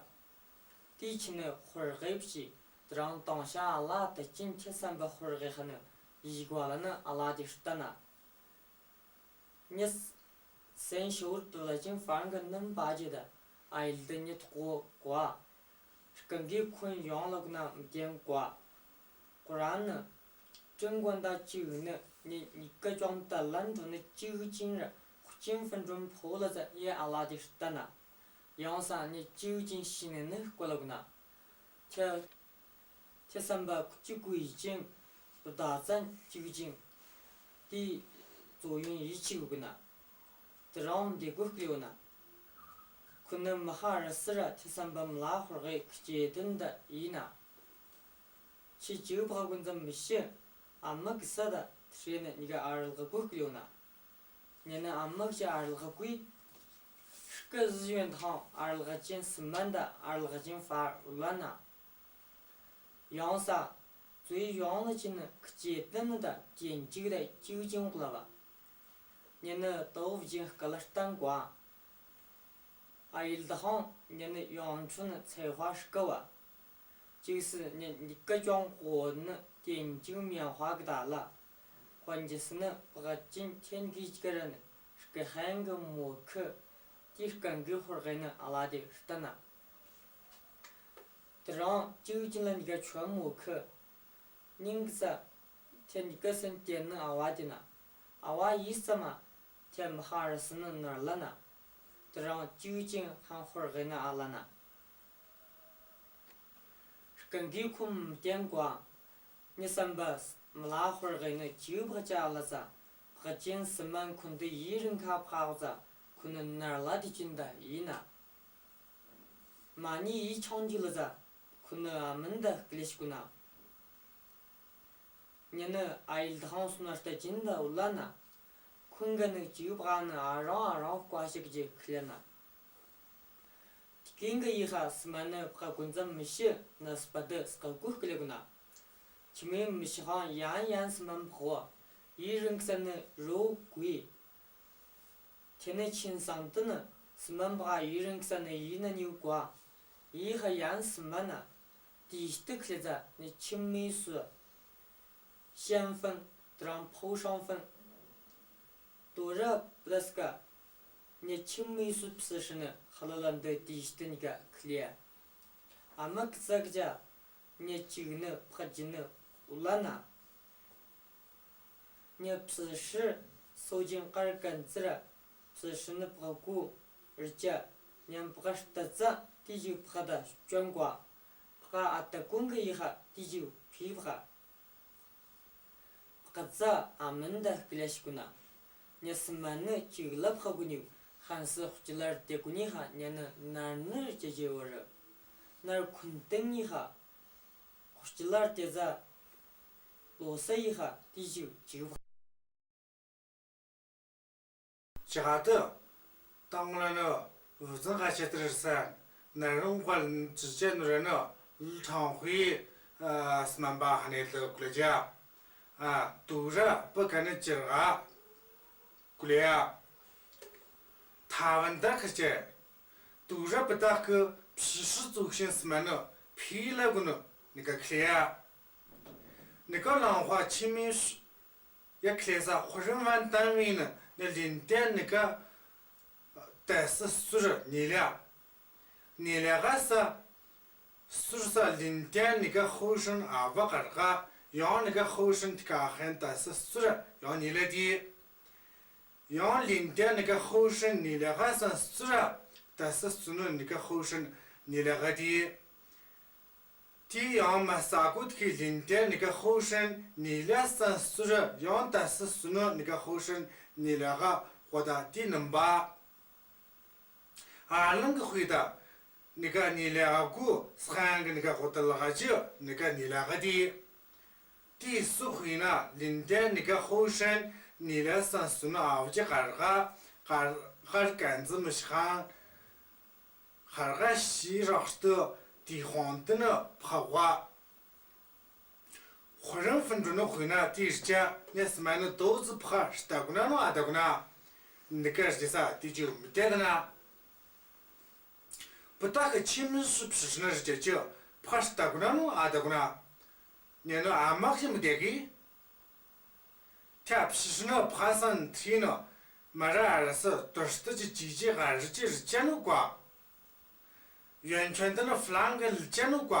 ཏི་ཆི་ནི་ཧོར་གེ་བི་ཅི་ཏི་རང་དང་ཤ་ཨ་ལ་ད་ཅིན་ཁྱེད་སམ་བ་ཧོར་གེ་ཧ་ནི་ཡི་གོ་ལ་ནི་ཨ་ལ་དི་སྟན་ན། ཉི་སེན་ཤོར་ཏུ་ལ་ཅིན་ཧྥང་གི་ནམ་བ་ཅི་ད་ཨ་ཡིལ་ཏི་ཉི་ཐོ་གོ་གོ་ཨ། སྐང་གི་ཁུན་ཡོང་ལོག་ན་མི་ཏེན་གོ་ཨ། ཀོ་རན་ནི། ཀྲིན་གོན་ད་ཅིའུ་ནི་ཉི་ཉི་ག་ཅོང་ཏ་ལན་དུ་ནི་ཅིའུ་ཅིན་ར་ཧུ་ཅིན་ཕན་གྲུན་ཕོ་ལ་ཙ་ཡེ་ཨ་ལ་དི་སྟན་ན། ཡོང་ས་ཉི་ཅིའུ་ཅིན་ཤི་ནི་ནི་ཀོ་ལོག་ན། ཁྱེད། ཁྱེད་སམ་བ་ཁུ་ཅི་གུ་ཡི་ཅིང་། རུ་ད་ཙན་ཅིའུ་ཅིང་། ཏི་ཙོ་ཡུན་ཡི་ཅིའུ་གུ་ན། ཏི་རང་དི་གུ་ཀླི་ཡོ་ན། ཁུ་ནི་མ་ཧ་ར་སི་ར་ཁྱེད་སམ་བ་མི་ལ་ཧོར་གེ་ཁུ་ཅེ་ཏུན་ད་ཡི་ན། ཁྱེད་ཅིའུ་ཕག་གུན་ཙམ་མི་ཤེས། ཨ་མག་ས་ད་ཏི་ཧྲེ་ནི་ཉི་ག་ཨ་རལ་ག་གུ་ཀླི་ཡོ་ན། ཉི་ནི་ཨ་མག་ཅི་ཨ་རལ་ག་གུ་ཡི། སྐུ་ཟི་ཡོན་ཐང་ཨ་རལ་ག་ཅིན་སི་མན་ད་ཨ་རལ་ག་ཅིན་ཧྥ་རུ་ལ་ན། ཡོང་ས། ཙུའི་ཡོང་ལ་ཅི་ནི་ཁུ་ཅེ་ཏི་ནི་ད་ཅན་ཅིག་ད་ཅིའུ་ཅིན་ཀུ་ལ་བ། ཉི་ནི་ཏོ་བུ་ཅིན་ཀ་ལ་སྟན་གོ་ཨ། ཨ་ཡིལ་ད་ཧོང་ཉི་ནི་ཡོང་ཆུ་ནི་ཚེ་ཧྭ་ཧྲི་ཀ་བ། ཅིའུ་སི་ཉི་ཉི་ག་ཅོང་གོ་ནི་ཏེན་ཅིའུ་མེན་ཧྭ་གི་ད་ལ། ཧོན་ཅི་སི་ནི་པག་ཅིན་ཐེན་གི་ཅི་ག་ར་ནི་སྐུ་ཧན་གི་མོ་ཁུ། ཏི་སྐང་གི་ཧོར་གེ་ནི་ཨ་ལ་དི་སྟན་ན། ཏི་རང་ཅིའུ་ཅིན་ལ་ཉི་ག་ཆོན་མོ་ཁུ། ཉིང་གི་ས། ཐེ་ཉི་ག་སན་ཏེན་ནི་ཨ་བ་དི་ན། ཨ་བ་ཡི་ས་མ། ཐེ་མ་ཧ་ར་སི་ནི་ནར་ལ་ན། དྲང་ཅིའུ་ཅིན་ཧང་ཧོར་གི་ནི་ཨ་ལ་ན། སྐུ་འགི་ཁུམ་ཏེན་ཀོ། ཉི་སམ་པ་མ་ལ་ཧོར་གི་ནི་ཅིའུ་བག་ཅ་ཨ་ལ་ཟ། བག་ཅན་སི་མན་ཁུན་ཏི་ཡི་རིང་ཁ་བག་ཟ། ཁུ་ནི་ནར་ལ་དི་ཅིན་ད་ཡི་ན། མ་ནི་ཡི་ཆང་ཇུ་ལ་ཟ། ཁུ་ནི་ཨ་མན་ད་ཀི་ལེ་ཤ་གུ་ན། ཉི་ནི་ཨ་ཡིལ་ད་ཧང་སུ་ན་ལྟ་ཅིན་ད་ཨུ་ལ་ན། ཁུན་གི་ནི་ཅིའུ་བག་ནི་ཨ་རང་ཨ་རང་ཀོ་ཤིག་ཇི་ཁི་ལེ་ན། ཏི་ཀིང་གི་ཡི་ཧ་སི་མན་ནི་བག་གུན་ཙམ་མི་ཤི་ན་སི་པ་དི་སི་ཀ་གུ་ཀི་ལེ་གུ་ན། ཆི་མི་མི་ཤི་ཧང་ཡན་ཡན་སི་མན་བག་བོ། ཡི་རིང་ཁ་ས་ནི་རོ་གུ་ཡི། ཏེ་ནི་ཆིན་སང་ཏི་ནི་སི་མན་བག་ཡི་རིང་ཁ་ས་ནི་ཡི་ན་ཉིའུ་ཀོ། ཡི་ཧ་ཡན་སི་མན་ན། ཏི་ཤི་ཏི་ཁི་ལེ་ཛ་ནི་ཆི་མི་སུ། ཤན་ཕན་དྲང་ཕོ་ཤང་ཕན། ཏོ་ར་པ་ལ་སི་ཀ། ཉི་ཆི་མི་སུ་ཕི་ཤི་ནི་ཧ་ལ་ལ་འདི་ཏི་ཤི་ཏི་ཉི་ཀ་ཁི་ལེ་ཡ། ཨ་མ་ཀི་ཙ་ཀི་ཅ། ཉི་ཅིག་ནི་ཕ་ཇི་ནི་ཨུ་ལ་ན། ཉི་ཕི་ཤི་སོ་ཇིན་ཀར་ཀན་ཙི་ར། ཕི་ཤི་ནི་ཕ་གུ་རི་ཅ། ཉམ་ཕ་ཤི་ཏ་ཙ་ཏི་ཇི་ཕ་ད་ཅོན་ཀོ། ཕ་ཨ་ཏ་ཀུན་གི་ཡི་ཧ་ཏི་ཇི་ཕི་ཕ། ཀ་ཙ་ཨ་མན་ད་ཀི་ལེ་ཤ་གུ་ན། ཉི་སི་མན་ནི་ཅིག་ལ་ཕ་གུ་ཉིའུ་ཧན་སི་ཧོ་ཅི་ལར་ཏེ་གུ་ཉི་ཧ་ཉི་ནི་ནར་ནི་ཅི་ཅི་བོ་རི། ནར་ཁུན་ཏིང་ཉི་ཧ། ཧོ་ཅི་ལར་ཏེ་ཛ། ལོ་སི་ཡི་ཧ་ཏི་ཇིའུ་ཅིའུ་བག། ཅི་ཧ་ཏི། ཏང་ལ་ནི་བུ་ཙང་ཁ་ཆེ་ཏི་རི་སན་ན་རུང་བལ་ཅི་ཅེ་ནུ་ར་ནི་ལི་ཁྲང་ཧུའེ་ཨ་སི་མན་པ་ཧ་ནེ་ལི་ཀུ་ལེ་ཇ། ཨ་ཏུ་ར་པི་ཀ་ནི་ཅི་ར་ག་ཀུ་ལེ་ཡ། ཐ་ཝན་ད་ཁི་ཅེ། ཏུ་ར་པི་ཏ་ཀི་ཕི་ཤི་ཙུག་ཤིན་སི་མན་ནི་ཕི་ལ་གུ་ནི་ནི་ཀ་ཁི་ལེ་ཡ། ནི་ཀ་ལང་ཧྭ་ཆིན་མིན་ཤུ་ཡ་ཁི་ལེ་ས་ཧོ་རིན་ཝན་ཏན་ཝི་ནི་ནི་ལིན་ཏན་ནི་ཀ་ཏ་སི་སུ་ར་ནི་ལ་ནི་ལ་ག་ས་སུར་ས་ལིན་ཏན་ནི་ཀ་ཧོ་ཤིན་ཨ་བ་ཀར་ཀ་ཡང་ནི་ཀ་ཧོ་ཤིན་ཏི་ཀ་ཧན་ཏ་སི་སུར་ཡང་ནི་ལ་ཏི། ཡང་ལིན་ཏན་ནི་ཀ་ཧོ་ཤིན་ནི་ལ་ག་ས་སུར་ཏ་སི་སུ་ནུ་ནི་ཀ་ཧོ་ཤིན་ནི་ལ་ག་ཏི། ཏི་ཡང་མ་ས་ཀུ་ཏི་ལིན་ཏན་ནི་ཀ་ཧོ་ཤིན་ནི་ལ་ས་སུར་ཡང་ཏ་སི་སུ་ནུ་ནི་ཀ་ཧོ་ཤིན་ནི་ལ་ག་ཧོ་ཏ་ཏི་ནམ་བ། ཨ་ལང་གི་ཧུའི་ཏ། ནི་ཀ་ནི་ལ་ག་གུ་སང་གི་ནི་ཀ་ཧོ་ཏ་ལ་ག་ཅི་ནི་ཀ་ནི་ལ་ག་ཏི། ཏི་སུ་ཧུའི་ན་ལིན་ཏན་ནི་ཀ་ཧོ་ཤིན་ནི་ལ་ས་སུ་ནུ་ཨ་བ་ཅི་ཀར་ག་ཀར་ཀར་ཀན་ཙི་མི་ཤི་ཁན། ཀར་ག་ཤི་རག་སྟུ་ཏི་ཧོང་ཏི་ནི་ཕ་བ། ཧོ་རང་ཕན་གྲུ་ནོ་ཧུའི་ན་ཏི་རི་ཅ་ཉེ་སི་མ་ནི་ཏོ་ཙི་ཕ་ཤི་ཏ་གུ་ན་ནོ་ཨ་ཏ་གུ་ན། ནི་ཀ་རི་ཅ་ས་ཏི་ཅི་མི་ཏེ་ཏ་ན། པུ་ཏ་ཀི་ཆི་མི་སུ་ཕི་ཤི་ན་རི་ཅ་ཅི་ཕ་ཤི་ཏ་གུ་ན་ནོ་ཨ་ཏ་གུ་ན། ཉེ་ནོ་ཨ་མ་ཤི་མི་ཏེ་གི། ཐ་ཕི་ཤི་ནོ་ཕ་སང་ཐི་ནོ་མ་ར་ཨ་ར་སི་ཏོ་སྟི་ཅི་ཅི་ཅི་ག་རི་ཅི་རི་ཅ་ནོ་ཀ། ཡོན་ཆོན་ཏི་ནི་ཕ་ལང་གི་ལི་ཅ་ནོ་ཀ།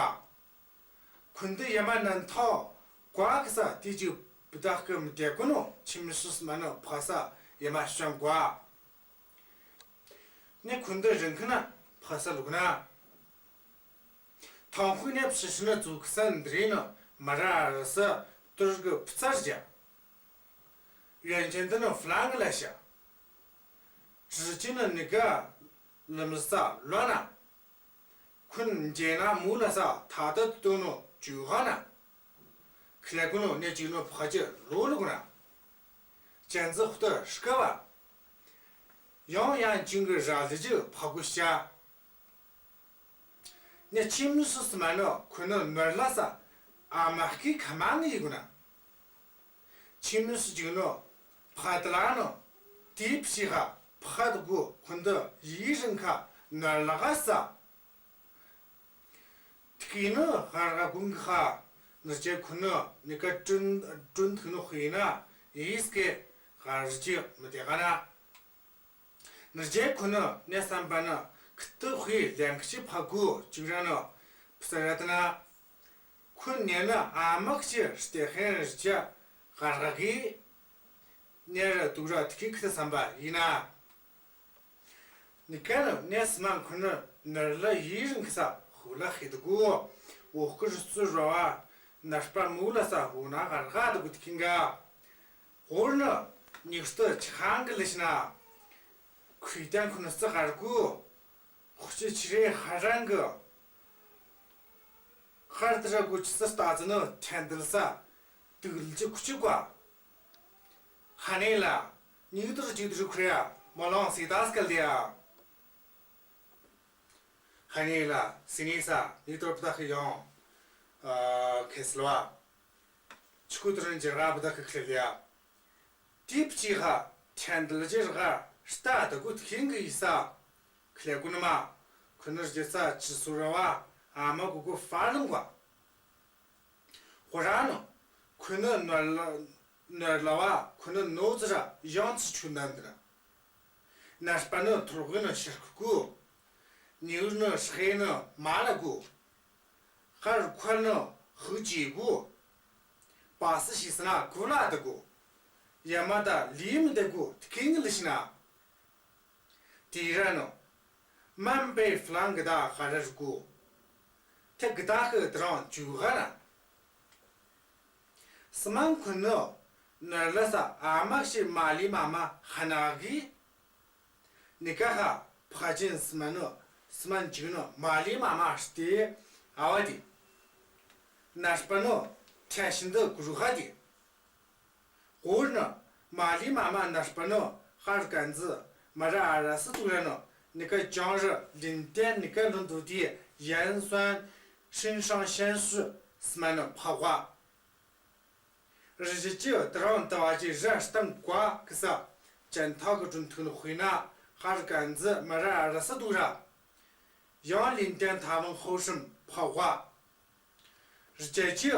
ཁུན་ཏི་ཡ་མ་ནན་ཐོ་ཀ་ཀི་ས་ཏི་ཅི་པུ་ཏ་ཀི་མི་ཏེ་གུ་ནོ་ཆི་མི་སུ་སི་མ་ནོ་ཕ་ས་ཡ་མ་ཤོན་ཀ། ནི་ཁུན་ཏི་རིང་ཁི་ན་ཕ་ས་ལུག་ན། ཐང་ཁུ་ནི་ཕི་ཤི་ནི་ཙུག་སན་དི་རི་ནི་མ་ར་ཨ་ར་སི་ཏུར་གི་ཕི་ཚར་ཅ། ཡོན་ཆོན་ཏི་ནི་ཕ་ལང་གི་ལ་ཤ། རི་ཅི་ནི་ནི་ཀ་ལི་མི་ས་ལོ་ན། ཁུན་ཇེ་ན་མུ་ལ་ས་ཐ་ཏ་ཏུ་ནོ་ཅུ་ག་ན། ཁི་ལ་གུ་ནོ་ནེ་ཅི་ནོ་ཕ་ཅི་ལོ་ལུག་ན། ཅན་ཙི་ཧུ་ཏི་ཤི་ཀ་བ། ཡང་ཡང་ཅིང་གི་ར་ལི་ཅི་ཕ་གུ་ཤ། ནེ་ཆི་མི་སུ་སི་མ་ནོ་ཁུ་ནོ་ནོར་ལ་ས་ཨ་མ་ཀི་ཁ་མ་ནི་ཡི་གུ་ན། ཆི་མི་སུ་ཅིག་ནོ་ཕ་ཏི་ལ་ནོ་ཏི་ཕི་ཤི་ཧ་ཕ་ཏི་གུ་ཁུན་ཏི་ཡི་རིང་ཁ་ནོར་ལ་ག་ས། ཐི་ཀི་ནི་ཧར་ག་གུང་གི་ཧ་ནི་ཅེ་ཁུ་ནོ་ནི་ཀ་ཀྲུན་ཀྲུན་ཐུ་ནོ་ཧུའི་ན་ཡིས་ཀེ་ཧར་ཅི་མི་ཏེ་ག་ན། ནི་རྗེ་ཁུ་ནི་ནེ་སམ་པ་ནི་ཁི་ཏི་ཧུའི་ལེང་ཁི་ཕ་གུ་ཅིག་ར་ནི་ཕི་ས་ར་ཏི་ན། ཁུ་ནེ་ནི་ཨ་མ་ཁི་སྟེ་ཧེན་རི་ཅ་གར་ག་གི་ནེ་ར་ཏུ་ར་ཏི་ཀི་ཁི་ཏི་སམ་པ་ཡིན་ན། ནི་ཀ་ནི་ནེ་སི་མན་ཁོ་ནི་ནར་ལ་ཡི་རིང་གི་ས་ཧུ་ལ་ཧེ་དུ་གུ། འོ་ཀི་རི་ཙུ་ར་བ་ནར་པ་མུ་ལ་ས་ཧུ་ན་ག་ར་ག་དུ་གུ་ཏི་ཁིང་ག། ཧོར་ནི་ཉིག་སྟི་ཆི་ཁང་གི་ལི་ཤི་ན། ཁུ་ཏན་ཁོ་ནི་སི་ག་ར་གུ། ཧུ་ཅི་ཆི་རེ་ཧ་རང་གི། ཧར་ཏི་ར་གུ་ཆི་སི་སྟ་ཙི་ནི་ཐན་དི་ལི་ས་དུག་ལི་ཅི་ཁུ་ཅི་གུ། ཧ་ནེ་ལ་ཉིག་ཏུ་རུ་ཅིག་ཏུ་རུ་ཁུ་རེ་ཡ་མོ་ལོང་སི་ཏ་སི་ཀལ་ཏེ་ཡ། ཧ་ནེ་ལ་སི་ནི་ས་ཉིག་ཏུ་རུ་པ་ཏ་ཁི་ཡོང་། ཨ་ཁེ་སི་ལོ་ཨ། ཆུ་ཁུ་ཏུ་རུ་ཇི་ར་པ་ཏ་ཁི་ཁི་ལེ་ལེ་ཡ། ཏིབ་ཅི་ཧ་ཐན་དི་ལི་ཅི་ར་ག་སྟ་ཏ་གུ་ཏི་ཁིང་གི་ཡི་ས། ཁི་ལེ་གུ་ནི་མ། ཁུ་ནི་རི་ཅི་ས་ཅི་སུ་ར་བ་ཨ་མ་གུ་གུ་ཧྥ་ལུང་གུ། ཧོ་ར་ནི་ཁུ་ནི་ནོར་ལ་ནོར་ལ་བ་ཁུ་ནི་ནོ་ཙི་ར་ཡང་ཙི་ཆུ་ནན་དི་ན། ནར་པ་ནི་ཐུར་གུ་ནི་ཤར་ཁུ་གུ། ཉི་འུར་ནི་ཧྲེ་ནི་མ་ལ་གུ། ཧར་ཁུར་ནི་ཧུ་ཅི་གུ། པ་སི་ཤི་སི་ན་གུ་ལ་ཏི་གུ། ཡ་མ་ཏ་ལི་མི་ཏི་གུ་ཏི་ཁིང་གི་ལི་ཤི་ན། ཏི་ར་ནོ། མན་པེ་ཧྥ་ལང་གི་ཏ་ཧ་ར་རུ་གུ། ཏེ་གི་ཏ་ཁི་ཏི་རང་ཇུ་ཧ་ན། སི་མན་ཁུ་ནི་ནར་ལ་ས་ཨ་མ་ཤི་མ་ལི་མ་མ་ཧ་ན་གི། ནི་ཀ་ཧ་ཕ་ཅན་སི་མན་ནི་སི་མན་ཇུ་ནི་མ་ལི་མ་མ་ཧྲི་ཏི་ཨ་བ་ཏི། ནར་པ་ནི་ཐ་ཤིན་ཏི་གུ་རུ་ཧ་ཏི། ཧོར་ནི་མ་ལི་མ་མ་ནར་པ་ནི་ཧར་ཀན་ཛི་མ་ར་ཨ་ར་སི་ཏུ་ར་ནི་ནི་ཀ་ཅང་རི་ལིན་ཏན་ནི་ཀ་ལུན་ཏུ་ཏི་ཡན་སོན་ཧྲིན་ཧྲང་ཤན་ཧྲི་སི་མན་ནི་ཕ་ཝ། རི་ཞི་ཅི་ཏི་རང་ཏ་བ་ཅི་ར་སྟང་ཀ་ཀི་ས་ཅན་ཐ་གི་ཀྲུན་ཐུག་ནི་ཧུའི་ན་ཧར་ཀན་ཛི་མ་ར་ཨ་ར་སི་ཏུ་ར། ཡང་ལིན་ཏན་ཐ་མང་ཧོ་ཧྲིམ་ཕ་ཝ། རི་ཅི་ཅི་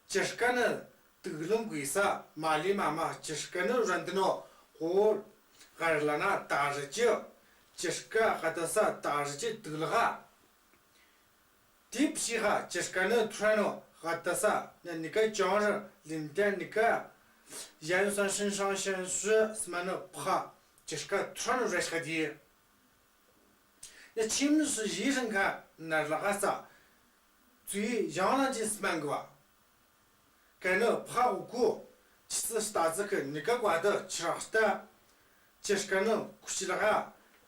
ཅི་ཀ་ནི་ཏུག་ལུང་གུ་ས་མ་ལི་མ་མ་ཅི་ཀ་ནི་རན་ཏི་ནོ་ཧོ། གར་ལ་ན་ཏ་རི་ཅི་ཅི་ཀ་ཧ་ཏ་ས་ཏ་རི་ཅི་ཏུག་ལ་ཧ། ཏིབ་ཤི་ཧ་ཅི་ཀ་ནི་ཐུ་ར་ནོ་ཧ་ཏ་ས་ན་ནི་ཀ་ཅང་རི་ལིན་ཏན་ནི་ཀ་ཡན་སོན་ཧྲིན་ཧྲང་ཤན་ཧྲི་སི་མན་ནི་ཕ་ཅི་ཀ་ཐུ་ར་ནོ་ར་ཤ་ཏི། ཡ་ཁྱིམ་སུ་ཡི་རིང་ཁ་ནར་ལ་ཧ་ས་ཙུའི་ཡང་ལ་ཅི་སི་མན་གི་བ། ཀ་ནི་ཕ་འུ་གུ་ཆི་སི་སྟ་ཙི་ཁི་ནི་ཀ་ཀ་ཏི་ཆི་རག་སྟ། ཅི་ཀ་ནི་ཁུ་ཅི་ལ་ཧ་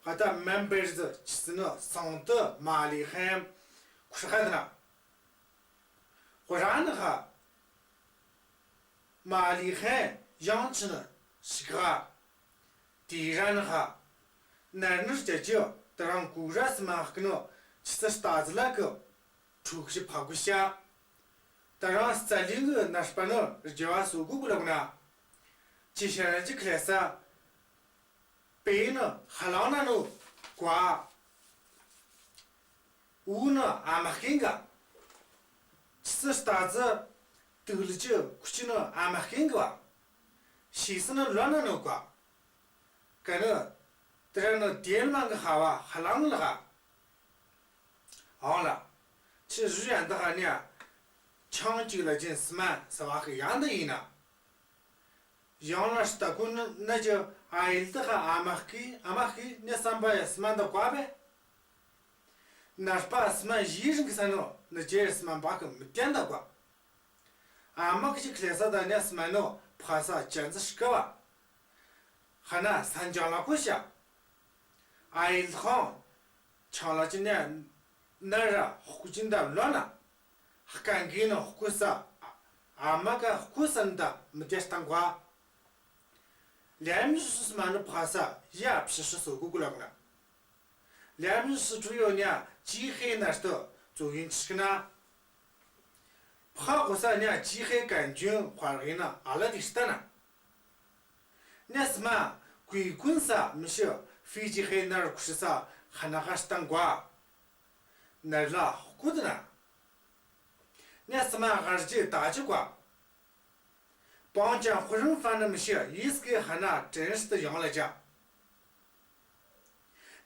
ཧ་ཏ་མན་པེར་ཛི་ཆི་སི་ནི་སང་ཏི་མ་ལི་ཧན་ཁུ་ཧ་ཏི་ན། ཧོ་ར་ནི་ཧ་མ་ལི་ཧན་ཡང་ཅི་ནི་ཤི་ག་ཧ། ཏི་ར་ནི་ཧ་ནར་ནུར་ཅ་ཅི་ཏི་རང་གུ་ར་སི་མ་ཧ་ཀི་ནི་ཆི་སི་སྟ་ཙི་ལ་ཀི་ཕྲུ་གུ་ཤི་ཕ་གུ་ཤ། ཏི་རང་སི་ལིང་གི་ནར་པ་ནི་རི་ཇ་བ་སུ་གུ་གུ་ལོག་ན། ཅི་ཤ་ར་ཅི་ཁི་ལེ་ས། པེ་ནི་ཧ་ལང་ན་ནུ་ཀ་བ། འུ་ནི་ཨ་མ་ཧ་ཀིང་ག། ཆི་སི་སྟ་ཙི་ཏུག་ལི་ཅི་ཁུ་ཅི་ནི་ཨ་མ་ཧ་ཀིང་ག་བ། ཤི་སི་ནི་ལོ་ན་ནུ་ཀ་བ། ཀ་ནི་ཏི་ར་ནི་ཏེལ་མང་གི་ཧ་བ་ཧ་ལང་ལ་ཧ། ཨོ་ལ། ཆི་རུ་ཡན་ཏ་ཧ་ནི་ཡ། ཆང་ཅིག་ལ་ཅན་སི་མན་ས་བ་ཧི་ཡན་ཏ་ཡིན་ན། ཡང་ལ་སྟ་གུ་ནི་ན་ཅི་ཨ་ཡིལ་ཏི་ཧ་ཨ་མ་ཧ་ཀི་ཨ་མ་ཧ་ཀི་ནི་སམ་པ་ཡ་སི་མན་ཏ་ཀ་བ་བེ། ནར་པ་སི་མན་ཡི་རིང་གི་ས་ནོ་ནི་ཅི་སི་མན་པ་ཀི་མི་ཏན་ཏ་ཀ་བ། ཨ་མ་ཀི་ཅི་ཁི་ལེ་ས་ཏ་ནི་སི་མན་ནོ་ཕ་ས་ཅན་ཙི་ཤི་ཀ་བ། ཧ་ན་སན་ཅང་ལ་ཀོ་ཤ། ཨ་ཡིལ་ཁོང་ཆང་ལ་ཅི་ནི་ན་ར་ཧོ་ཀུ་ཅིན་ཏ་ལོ་ན། ཧ་ཀན་གི་ནི་ཧོ་ཀུ་ས་ཨ་མ་ཀ་ཧོ་ཀུ་སན་ཏ་མི་ཏེ་སྟང་ཀ་བ། ལེམ་སི་མན་ནི་ཕ་ས་ཡ་ཕྱི་ཤི་སོ་གུ་གུ་ལོག་ན། ལེམ་སི་ཀྲུ་ཡོ་ནི་ཅི་ཧེ་ནར་ཏི་ཙུ་ཡིན་ཅི་ཀི་ན། ཕ་གོ་ས་ནི་ཅི་ཧེ་ཀན་ཇུན་ཁོར་གི་ན་ཨ་ལ་ཏི་སྟ་ན། ནི་སི་མན་གུའི་ཀུན་ས་མི་ཤི་ཕི་ཅི་ཧེ་ནར་ཀུ་ཤི་ས་ཧ་ན་ཧ་སྟང་ཀ་བ། ནར་ལ་ཧོ་ཀུ་ཏི་ན། ནི་སི་མན་ཧར་ཅི་ཏ་ཅི་ཀ་བ། པང་ཅན་ཧུ་རིན་ཧྥན་ནི་མི་ཤི་ཡིས་ཀི་ཧ་ན་ཏྲེན་སི་ཏི་ཡང་ལ་ཅ།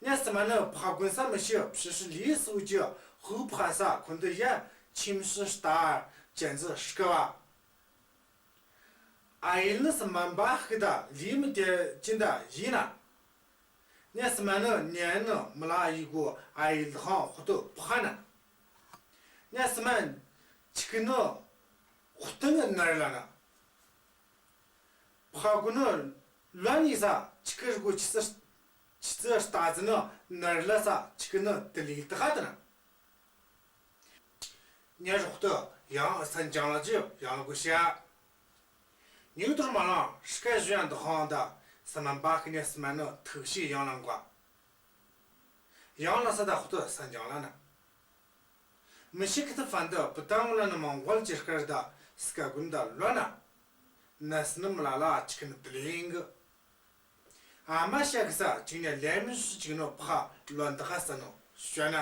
ནི་སི་མན་ནི་ཕ་གུན་ས་མི་ཤི་ཕྱི་ཤི་ལི་སུ་ཅི་ཧུ་ཕ་ས་ཁོན་ཏི་ཡ་ཁྱིམ་སི་སྟ་ཅན་ཙི་ཤི་ཀ་བ། ཨ་ཡིལ་ནི་སི་མན་པ་ཧི་ཏ་ལི་མི་ཏེ་ཅིན་ཏ་ཡིན་ན། ནེ་སི་མ་ནི་ཉན་ནི་མི་ལ་ཡི་གོ་ཨ་ཡིལ་ཁང་ཧོ་ཏོ་ཕ་ན། ནེ་སི་མ་ཆི་ཀི་ནི་ཧོ་ཏོ་ནི་ནར་ལ་ན། ཕ་གུ་ནི་ལོན་ནི་ས་ཆི་ཀི་རི་གོ་ཆི་ཙི་ཆི་ཙི་ལྟ་ཙི་ནི་ནར་ལ་ས་ཆི་ཀི་ནི་ཏི་ལི་ཏི་ཧ་ཏི་ན། ཉེ་རོག་ཏུ་ཡང་སན་ཅང་ལ་ཅི་ཡང་ལ་གོ་ཤ། ཉིའུ་ཏུར་མ་ལང་སྐད་ཞུ་ཡང་དུ་ཧང་ད་སི་མ་བ་ཁི་ཉེ་སི་མ་ནི་ཐུག་ཤི་ཡང་ལང་གོ། ཡང་ལ་ས་ད་ཧོ་ཏུ་སན་ཅང་ལ་ན། མི་ཤི་ཁི་ཏི་ཕན་ཏུ་བུ་ཏང་ལ་ནི་མང་གོལ་ཅི་སྐར་ད་སྐད་གུན་ད་ལོ་ན། ནས་ནི་མི་ལ་ལ་ཅི་ཁི་ནི་ཏི་ལིང་གི། ཨ་མ་ཤ་གི་ས་ཅིག་ནེ་ལེ་མི་སུ་ཅིག་ནོ་ཕ་ལོན་ཏི་ཁ་ས་ནོ་ཤོ་ན།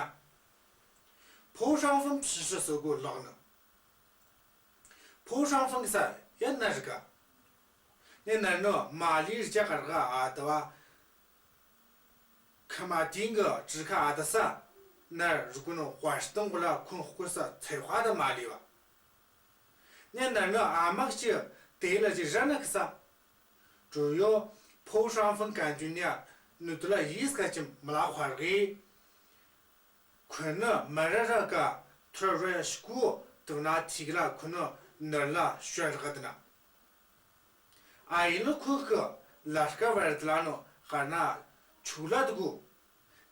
ཕོ་ཧྲང་ཧྥང་ཕི་ཧྲི་སོ་གོ་ལོག་ནི། ཕོ་ཧྲང་ཧྥང་གི་ས་ཡ་ན་རི་ག། ནེ་ན་ནོ་མ་ལི་རི་ཅ་ཀར་ག་ཨ་ཏ་བ། ཁ་མ་ཏིང་གི་ཅི་ཁ་ཨ་ཏ་ས། ན་རི་གུ་ནོ་ཧྭ་སྟོང་གུ་ལ་ཁུན་ཧུ་ས་ཚེ་ཧྭ་ཏ་མ་ལི་བ། ནེ་ན་ནོ་ཨ་མ་ཅི་ཏེ་ལ་ཅི་ར་ན་གི་ས། ཀྲུ་ཡོ་ཕོ་ཧྲང་ཧྥང་གན་ཅུན་ཡ་ནུ་ཏུ་ལ་ཡིས་ཀ་ཅིམ་མ་ལ་ཧྭ་རི་གི། ཁུན་ནི་མ་ར་ར་ཀ་ཐུར་རེ་ཤ་ཀུ་ཏུ་ན་ཐིག་ལ་ཁུན་ནི་ནར་ལ་ཤོན་ར་ཀ་ཏི་ན། ཨ་ཡིན་ནི་ཁུ་ཁི་ལ་སྐ་བར་ཏི་ལ་ནོ་ཧར་ན་ཆུ་ལ་དུ་གུ།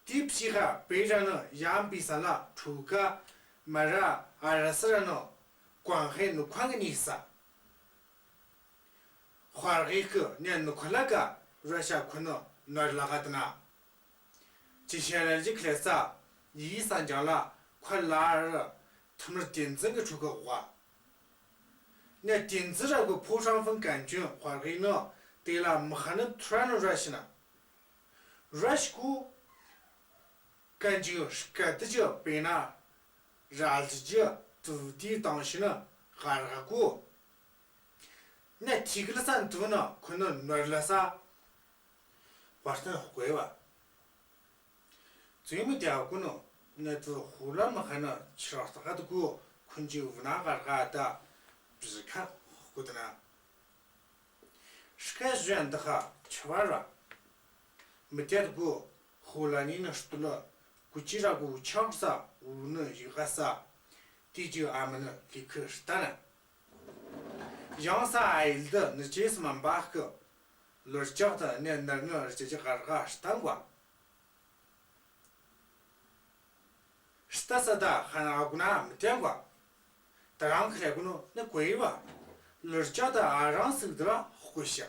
ཏི་ཕྱི་ཁ་པེ་ར་ནི་ཡང་པི་ས་ལ་ཁྲུ་ཀ་མ་ར་ཨ་ར་སི་ར་ནོ་ཀོང་ཧེ་ནུ་ཁང་གི་ནི་ས། ཧྭ་རི་གི་ནེ་ནུ་ཁ་ལ་ཀ་ར་ཤ་ཁུན་ནི་ནར་ལ་ཀ་ཏི་ན། ཅི་ཤ་ལ་ཅི་ཁ་ལེ་ས་ཡི་ས་ཅང་ལ་ཁོ་ལ་ར་ཐུ་མི་ཏིན་ཙིང་གི་ཕྲུ་གུ་ཝ། ནེ་ཏིན་ཙི་ར་གུ་ཕོ་ཧྲང་ཧྥང་གན་ཅུན་ཧྭ་རི་ནོ་ཏེ་ལ་མི་ཧ་ནི་ཐུ་ར་ནོ་ར་ཤི་ན། ར་ཤི་གུ་གན་ཅུན་སྐད་ཏི་ཅི་པེ་ན་ར་ལ་ཅི་ཏུ་ཏི་ཏང་ཤི་ན་ཧྭ་རི་གུ། ནེ་ཐིག་ལ་ས་ཏུ་ན་ཁུན་ནི་ནར་ལ་ས། ཝར་ཏན་ཧོ་ཀོ་ཨེ་བ། ཙུའི་མི་ཏེ་ཨ་ཀུ་ནོ་ནེ་ཏུ་ཧུ་ལ་མ་ཧ་ན་ཆི་ར་ཏ་ཀ་ཏུ་གུ་ཁུན་ཅི་ཝུ་ན་གར་ག་ཏ་བི་ཁ་ཧོ་ཀོ་ཏི་ན། སྐད་ཞུ་ཡང་ཏི་ཁ་ཆ་བ་ར། མི་ཏེ་ཏུ་གུ་ཧུ་ལ་ནི་ནི་སྟུ་ལ་ཀུ་ཅི་ར་གུ་ཆག་ས་ཝུ་ནི་ཡི་ག་ས། ཏི་ཅི་ཨ་མ་ནི་ལི་ཁི་ཤ་ཏ་ན། ཡང་ས་ཨ་ཡིལ་ཏི་ནི་ཅེས་མ་བ་ཁི། ལོར་ཅག་ཏ་ནེ་ནར་ནི་རི་ཅི་ཅི་གར་ག་ཤ་ཏང་གོ། ཤ་ཏ་ས་ཏ་ཧ་ན་གུ་ན་མི་ཏེ་གོ། ཏ་རང་ཁ་ལེ་གུ་ནོ་ནི་ཀོ་ཨེ་བ། ལོར་ཅག་ཏ་ཨ་རང་སིག་ཏ་ར་ཧོ་ཀོ་ཤ།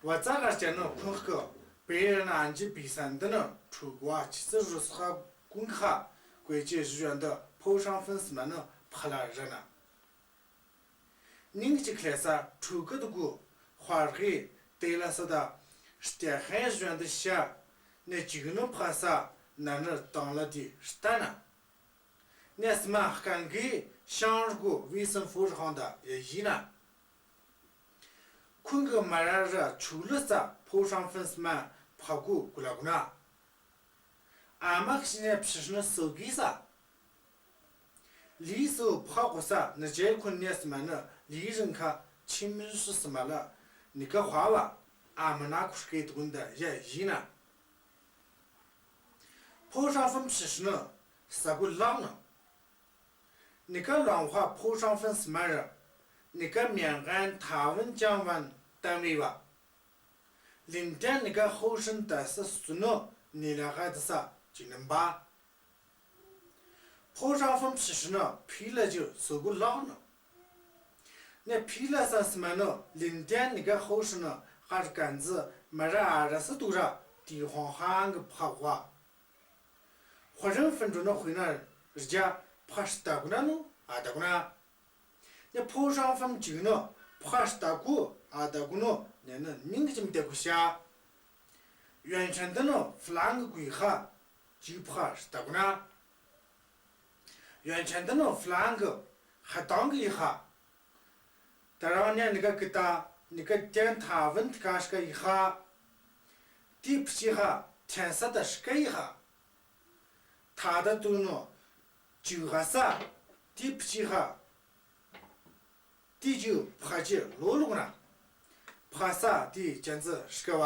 ཝ་ཙ་གར་ཅ་ནི་ཁུན་ཁི་པེ་ར་ན་ཨན་ཅི་པི་སན་ཏི་ནི་ཕྲུ་གུ་ཅི་ཙི་རུ་ས་ཁ་གུན་ཁ་ཀོ་ཅི་ཞུ་ཡང་ཏི་ཕོ་ཧྲང་ཧྥང་སི་མ་ནི་ཕ་ལ་ར་ན། ནིང་ཅིག་ལྷེ་ས་ཕྲུ་གུ་དུ་གུ་ཧྭ་རི་ཏེ་ལ་ས་ད་སྟེ་ཧན་ཞོན་དུ་ཤ་ནེ་ཅིག་ནུ་ཕ་ས་ན་ནི་དང་ལ་དི་ལྟ་ན། ནེ་སི་མ་ཧ་ཀན་གི་ཤང་རུ་གུ་ཝི་སན་ཧྥུ་རི་ཧང་ད་ཡ་ཡི་ན། ཁུང་གི་མ་ར་ར་ཆུ་ལུ་ས་ཕོ་ཧྲང་ཧྥན་སི་མ་ཕ་གུ་གུ་ལ་གུ་ན། ཨ་མ་ཤི་ནེ་ཕྱི་ནུ་སོ་གི་ས། ལི་སུ་ཕ་གོ་ས་ནི་ཇེ་ཁུན་ནེ་སི་མ་ནི་ལི་རིང་ཁ་ཆི་མི་སུ་སི་མ་ལ་ནི་ཀ་ཧ་བ་ཨ་མ་ན་ཁུ་ཤ་ཀེ་དུ་གུན་ད་ཡ་ཡི་ན། ཕོ་ཧྲང་ཧྥན་ཕྱི་ནུ་ས་གུ་ལག་ནུ། ནི་ཀ་ལོང་ཧ་ཕོ་ཧྲང་ཧྥན་སི་མ་ར། ནི་ཀ་མྱང་གན་ཐ་ཝན་ཅང་ཝན་ཏམ་རི་བ། ལིན་ཏན་ནི་ཀ་ཧོ་ཧྲིན་ཏ་སི་སུ་ནུ་ནི་ལ་ཧ་ཏི་ས་ཅི་ནམ་བ། ཕོ་ཧྲང་ཧྥན་ཕྱི་ནུ་ཕི་ལ་ཇུ་སུ་གུ་ལག་ནུ། ནེ་ཕི་ལ་ས་སི་མ་ནུ་ལིན་ཏན་ནི་ཀ་ཧོ་ཧྲིན་ནུ་ཧར་ཀན་ཛི་མ་ར་ཨ་ར་སི་ཏུ་ར་ཏི་ཧོང་ཧང་གི་ཕ་ཝ། ཧོ་རིན་ཧྥན་ཏུ་ནུ་ཧུ་ན་རི་ཇ་ཕ་ཤ་ཏ་གུ་ན་ནུ་ཨ་ཏ་གུ་ན། ནེ་ཕོ་ཧྲང་ཧྥན་ཅིག་ནུ་ཕ་ཤ་ཏ་གུ་ཨ་ཏ་གུ་ནུ་ནེ་ནི་ནིང་གི་ཅིམ་ཏེ་གུ་ཤ། ཡོན་ཆན་ཏུ་ནུ་ཧྥ་ལང་གི་གུ་ཡི་ཧ། ཅིག་ཕ་ཤ་ཏ་གུ་ན། ཡོན་ཆན་ཏུ་ནུ་ཧྥ་ལང་གི་ཧ་ཏང་གི་ཡི་ཧ། ཏ་རང་ནེ་ནི་ཀ་ཀི་ཏ་ནི་ཀ་ཏེན་ཐ་ཝན་ཏི་ཀ་ཤ་ཀ་ཡི་ཧ། ཏི་ཕྱི་ཧ་ཐེན་ས་ཏ་ཤ་ཀ་ཡི་ཧ། ཐ་ད་ཏུ་ནུ་ཅུ་ཧ་ས་ཏི་ཕྱི་ཧ། ཏི་ཅུ་ཕ་ཅི་ལོ་ལུག་ན། ཕ་ས་ཏི་ཅན་ཙི་ཤ་ཀ་བ།